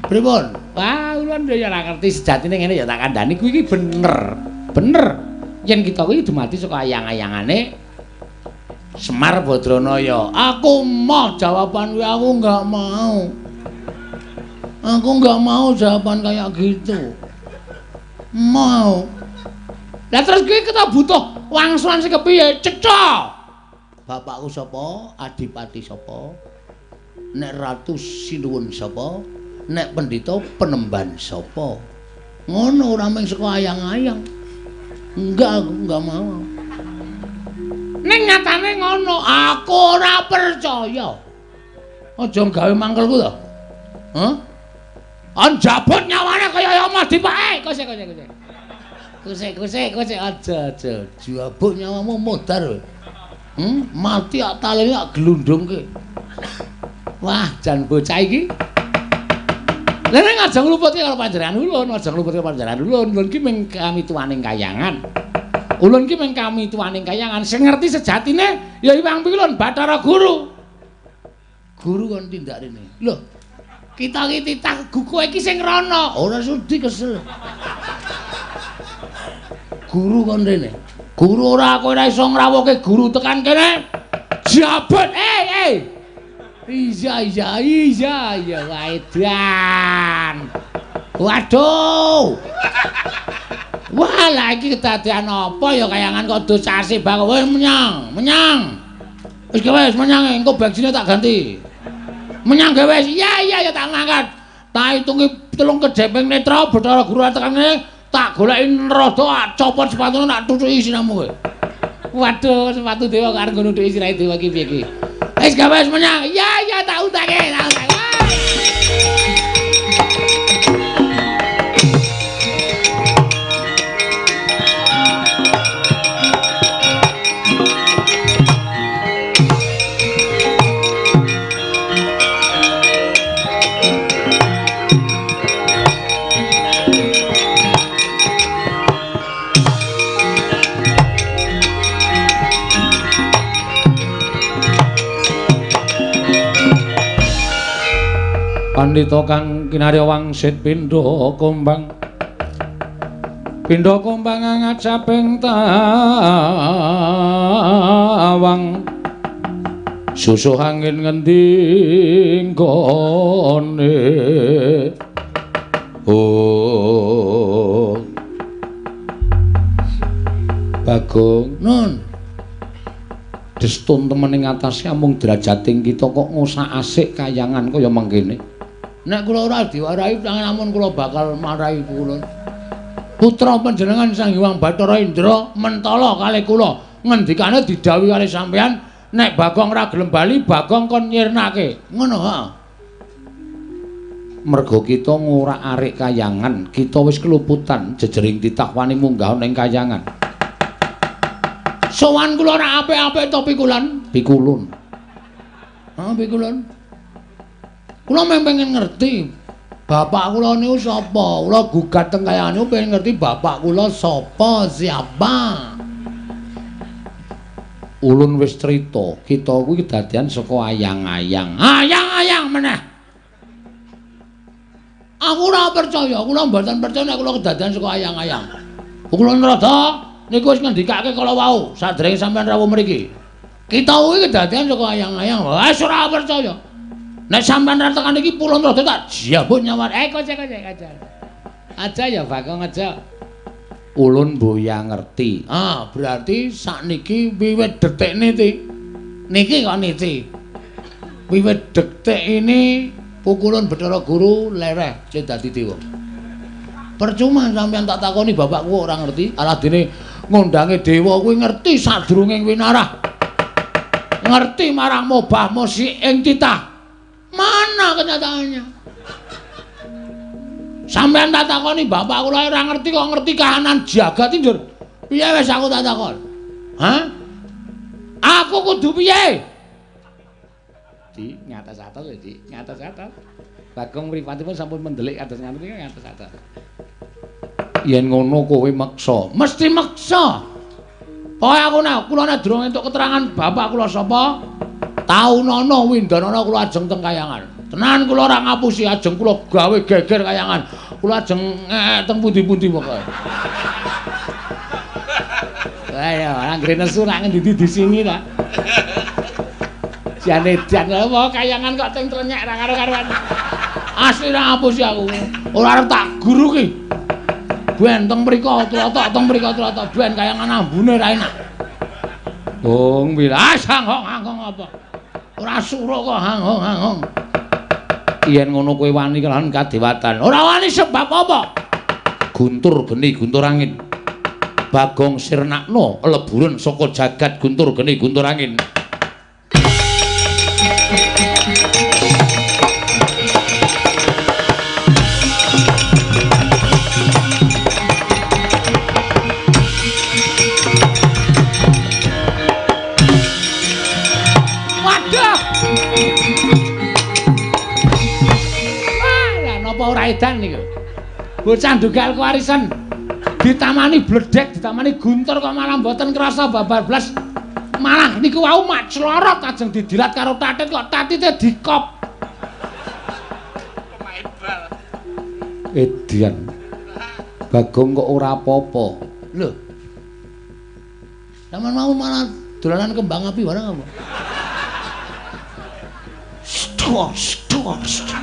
Pripun? Wah, kula ya ora ngerti sejatine ngene ya tak kandhani kuwi iki bener. Bener. Yen kita kuwi dumadi saka ayang-ayangane Semar Badranaya. Aku moh jawaban kuwi, aku enggak mau. Aku enggak mau jawaban kayak gitu. Mau. Lah terus kuwi kita butuh wangsulan sing kepiye? Cetha. Bapakku sapa? Adipati sapa? Nek ratu sinuwun sapa? Nek pendhita penemban sapa? Ngono ora mung saka ayang-ayang. Enggak, aku enggak mau. Ning nyatane ngono, aku ora percaya. Aja gawe mangkelku to. Hah? Anjabut nyawane kaya Yamadipati. Kose kose kose. Kusik-kusik kusik aja aja. Jabuk nyawamu modar. Mati ak talene ak glundungke. Wah, jan bocah iki. Lha nek aja ngluputke karo panjenengan ulun, aja ngluputke panjenengan ulun. Ulun ki mung kamituwaning kayangan. Ulun ki mung kamituwaning kayangan. Sing ngerti sejatine ya Hyang Pikulun Bathara Guru. Guru kon tindak rene. Lho, kita iki titah kowe iki sing rono. Ora sudi kesel. Guru kon rene. Guru ora kowe ora iso ngrawuhke guru tekan kene. Jabet. Iya iya iya iya waedan. Waduh. Wah, lha iki kedadean apa ya kayangan kok dosase bang. Wis menyang, menyang. Wis wis menyang engko bagsine tak ganti. Menyang gawe wis. Iya iya ya tak ngangkat. Tak hitungi 3 kedheping netra Bathara Guru tekan kene tak goleki rada copot sepatune tak tutuki siramu kowe. Waduh, sepatu dewa kok arep nggo nutuki sirahe dewa iki piye iki? Wis gawe wis menyang. Iya iya tak utake, tak utake. Pandhita kang kinarya wangsit pindha kumbang. Pindha kumbang ngajaping tawang. Susuh angin ngendi nggone. Oh. Bagong, Nun. Destun temen ing atase amung derajating kita kok ngosak-asik kayangan kaya mangkene. Nek kula ora diwarahi namun kula bakal marahi kula. Putra panjenengan Sang Hyang Bathara Indra mentala kalih kula. Ngendikane didhawuhi kalih sampeyan nek Bagong ora gelem bali Bagong kon nyirnake. Ngono ha. Merga kita ngorak-arik kayangan, kita wis keluputan jejering titah wani munggah ning kayangan. Sowan kula ora apik-apik to pikulan? Pikulun. Ha pikulun. Kula mung pengen ngerti bapak kula niku sapa. Kula gugat teng kayangan niku pengen ngerti bapak kula sapa, siapa. Ulun wis crita, kita kuwi kedadian saka ayang-ayang. Ayang-ayang meneh. Aku ora percaya, kula mboten percaya nek kula kedadian saka ayang-ayang. Kula nrada niku wis ngendikake kala wau sadèrènge sampeyan rawuh mriki. Kita kuwi kedadian saka ayang-ayang. Wis ora percaya. Nek sampean ra tekan iki pulon rada tak jabut nyawa. Kocek kocek aja. Aja ya Bagong aja. Ulun boya ngerti. Ah, berarti sakniki wiwit detik niki. Niki kok niki. Wiwit detik ini pukulun Bathara Guru lereh sing dadi dewa. Percuma sampean tak takoni bapakku ora ngerti. Aladene ngondange dewa kuwi ngerti sadurunge winarah. Ngerti marang mobah mosi ing titah. Mana kenyataannya? Sampean tak takoni bapak kula ora ngerti kok ngerti kahanan jagat iki, Njur. Piye wis aku tak takon? Hah? Aku kudu piye? Di ngatas-atas lho, Dik, ngatas-atas. Bagong mripatipun sampun mendelik kados ngaten iki ngatas-atas. Yen ngono kowe meksa, mesti meksa. Pokoke aku nek kula nek durung entuk keterangan bapak kula sapa, taunana windanana kula ajeng teng kayangan. Tenan kula ora ngapusi, ajeng kula gawe geger kayangan. Kula ajeng teng pundi-pundi pokoke. Wah ya, anggere nesu rak ngendi disingi ta. Jane jan apa kayangan kok teng trenyek ra karo-karuan. Asli ra ngapusi aku. Ora arep tak guru ki. Ben teng mriko tlotok, teng mriko tlotok, ben kayangan ambune ra enak. Bung wilas hanghong-hanghong apa? Ora suruh kok hanghong-hanghong. Yen ngono kowe wani kelawan kadewatan. Ora wani sebab apa? Guntur geni guntur angin. Bagong sirnakno leburen saka jagat guntur geni guntur angin. Wah, lah napa ora edan niku? Bocah ndugal kewarisan ditamani bledek, ditamani guntur kok malah mboten krasa babar blas. Malah niku wau mak clorot ajeng didilat karo tatit kok tatite dikop. Pemain bal. Edian. Bagong kok ora apa-apa. Lho. Sampeyan mau malah dolanan kembang api barang apa? Stor, stor, stor.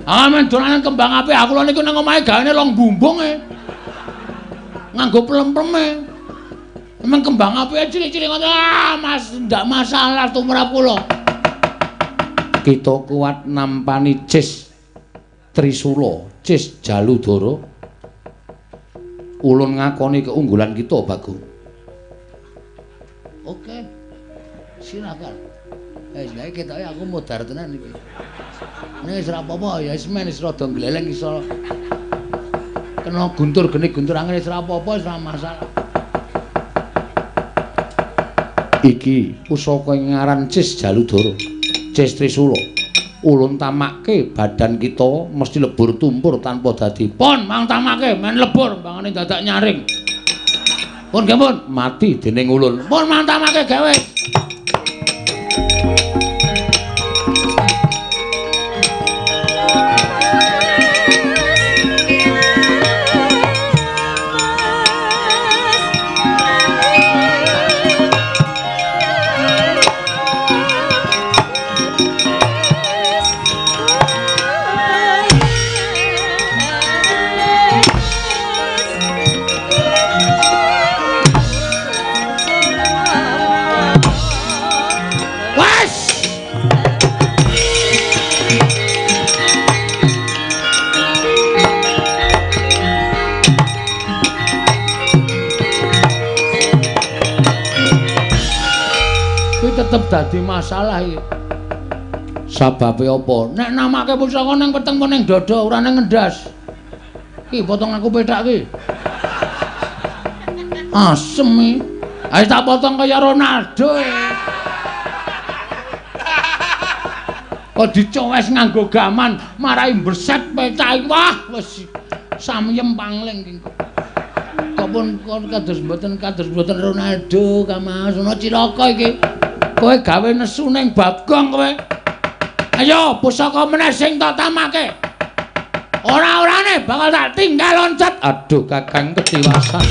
Ah, men dolanan kembang api aku lho niku nang omahe gaene long bumbung e. Nganggo plem-pleme. Emang kembang api cilik-cilik ngono. Ah, Mas, ndak masalah tumrap kula. Kita kuat nampani Cis Trisula, Cis Jaludara. Ulun ngakoni keunggulan kita, Bagong. Oke. Silakan. Wis lha ketoke aku modar tenan iki. Nek wis ora apa-apa ya wis men wis rada gleleng iso. Kena guntur geni guntur angin wis ora apa-apa wis ora masalah. Iki pusaka ing ngaran Cis Jaludara, Cis Trisula. Ulun tamake badan kita mesti lebur tumpur tanpa dadi. Pun mang tamake men lebur mbangane dadak nyaring. Pun nggih pun mati dening ulun. Pun mang tamake gawe. Tetep dadi masalah iki. Sababe apa? Nek namake pusaka ning weteng apa ning dada ora ning ngendas. Ki potong aku pethak ki. Asem iki. Ayo tak potong kaya Ronaldo. Kok dicowes nganggo gaman marai mbreset pethak iki. Wah, wis samyem pangling iki. Kok pun kados mboten Ronaldo Kamas ana cilaka iki. Kowe gawe nesu ning Bagong kowe. Ayo pusaka meneh sing tak tamake. Ora-orane bakal tak tinggal loncat. Aduh Kakang ketiwasan.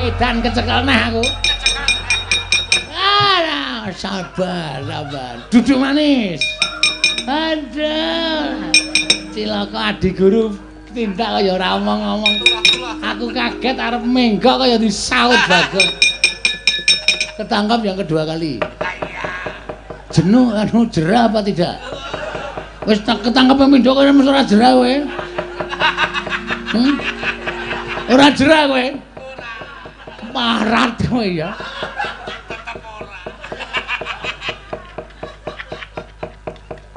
Edan kecekel neh aku. Ah, sabar, sabar. Duduk manis. Aduh. Cilaka adi guru tindak kaya ora omong-omong. Aku kaget arep menggok kaya disaut Bagong. Ketangkap yang kedua kali. Jenuh anu jerah apa tidak? Wis tak ketangkep pindho kaya mesti ora jerah kowe. Ora jerah kowe. Parat kowe ya.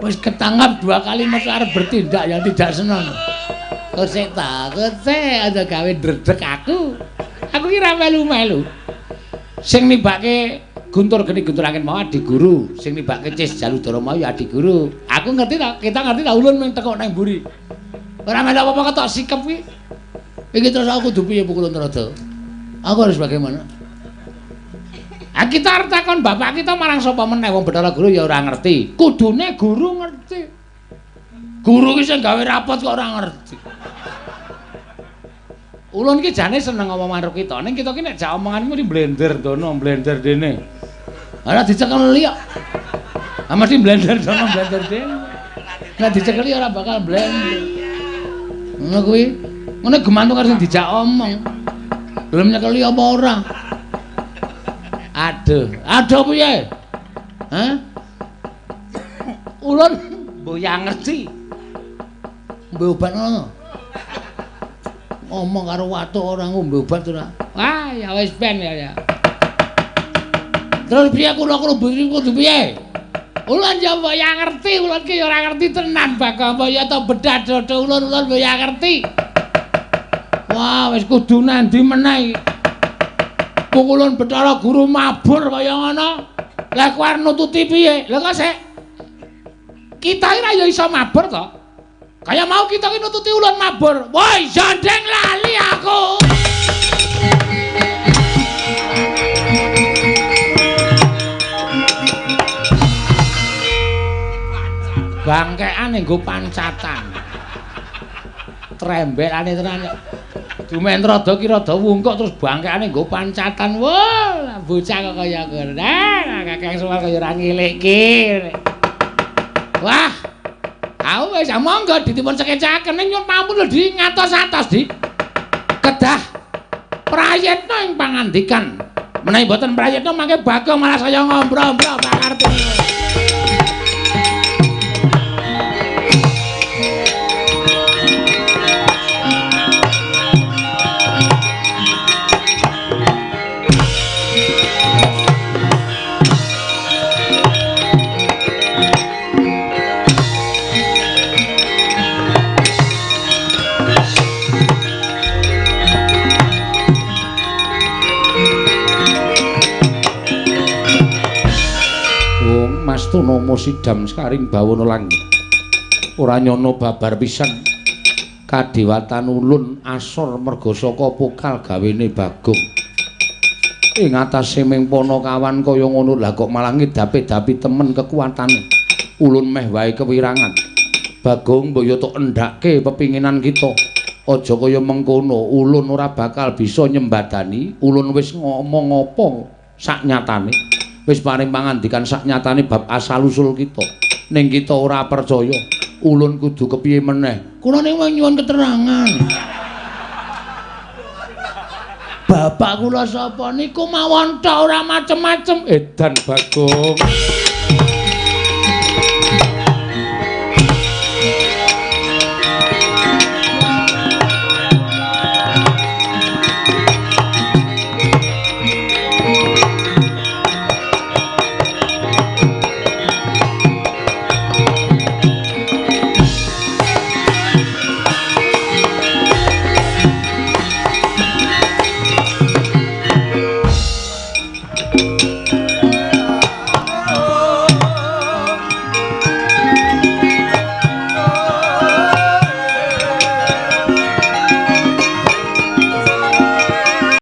Wis ketangkap dua kali mesti arep bertindak yang tidak seneng. Kok sik ta, kok sik aja gawe ndredeg aku. Aku ki ra melu-melu. Sing nibake guntur geni guntur angin mau adi guru, sing nibake Cis Jaludara mau ya adi guru. Aku ngerti ta, kita ngerti ta ulun mung tekuk nang mburi. Ora melu apa-apa ketok sikep ki. Iki terus aku kudu piye Pukulun Narada? Aku harus bagaimana? Ah kita arep takon bapak kita marang sapa meneh wong Bathara Guru ya ora ngerti. Kudune guru ngerti. Guru ki sing gawe rapot kok ora ngerti. Ulun ki jane seneng ngomong karo kita. Ning kita ki nek jak omongan mesti blender dono, blender dene. Ora dicekeli kok. Ah mesti blender dono, blender dene. Nek dicekeli ora bakal blender. Ngono kuwi. Ngono gemantung karo sing dijak omong. Gelem nyekeli apa ora? Aduh, aduh piye? Hah? Ulun mboyang ngerti. Ngombe obat ngono. Ngomong karo watuk ora ngombe obat ora. Wah, ya wis ben ya ya. Terus piye kula kudu piye? Ulun ya mboyang ngerti, ulun ki ya ora ngerti tenan Bagong ya ta bedah dodo ulun ulun mboyang ngerti. Wah, wis kudu nandi meneh iki. Pukulun Bathara Guru mabur kaya ngono. Lah kowe arep nututi piye? Lah kok sik. Kita iki ra ya iso mabur to. Kaya mau kita ki nututi ulun mabur. Woi, jandeng lali aku. Bangkean nggo pancatan. Trembelane tenan kok. Dumen rada ki rada wungkuk terus bangkeane nggo pancatan. Wah, bocah kok kaya ngono. Nah, Kakang Semar kaya ora ngilikke. Wah. Aku wis monggo ditipun sekecaken ning nyuwun pampun lho di ngatos-atos di. Kedah prayitna ing pangandikan. Menawi mboten prayitna mangke Bagong malah saya ngombro-ombro pangarep. Mastuna sidam sekaring bawana langit. Ora nyana babar pisan. Kadewatan ulun asor merga saka pokal gawene Bagong. Ing atase ming panakawan kaya ngono lah kok malah ngedapi-dapi temen kekuatane. Ulun meh wae kewirangan. Bagong mbok yo tok endhake pepinginan kita. Aja kaya mengkono, ulun ora bakal bisa nyembadani. Ulun wis ngomong apa sak nyatane. Wis paring pangandikan sak nyatane bab asal usul kita. Ning kita ora percaya. Ulun kudu kepiye meneh? Kula ning nyuwun keterangan. Bapak kula sapa niku mawon tok ora macem-macem. Edan Bagong.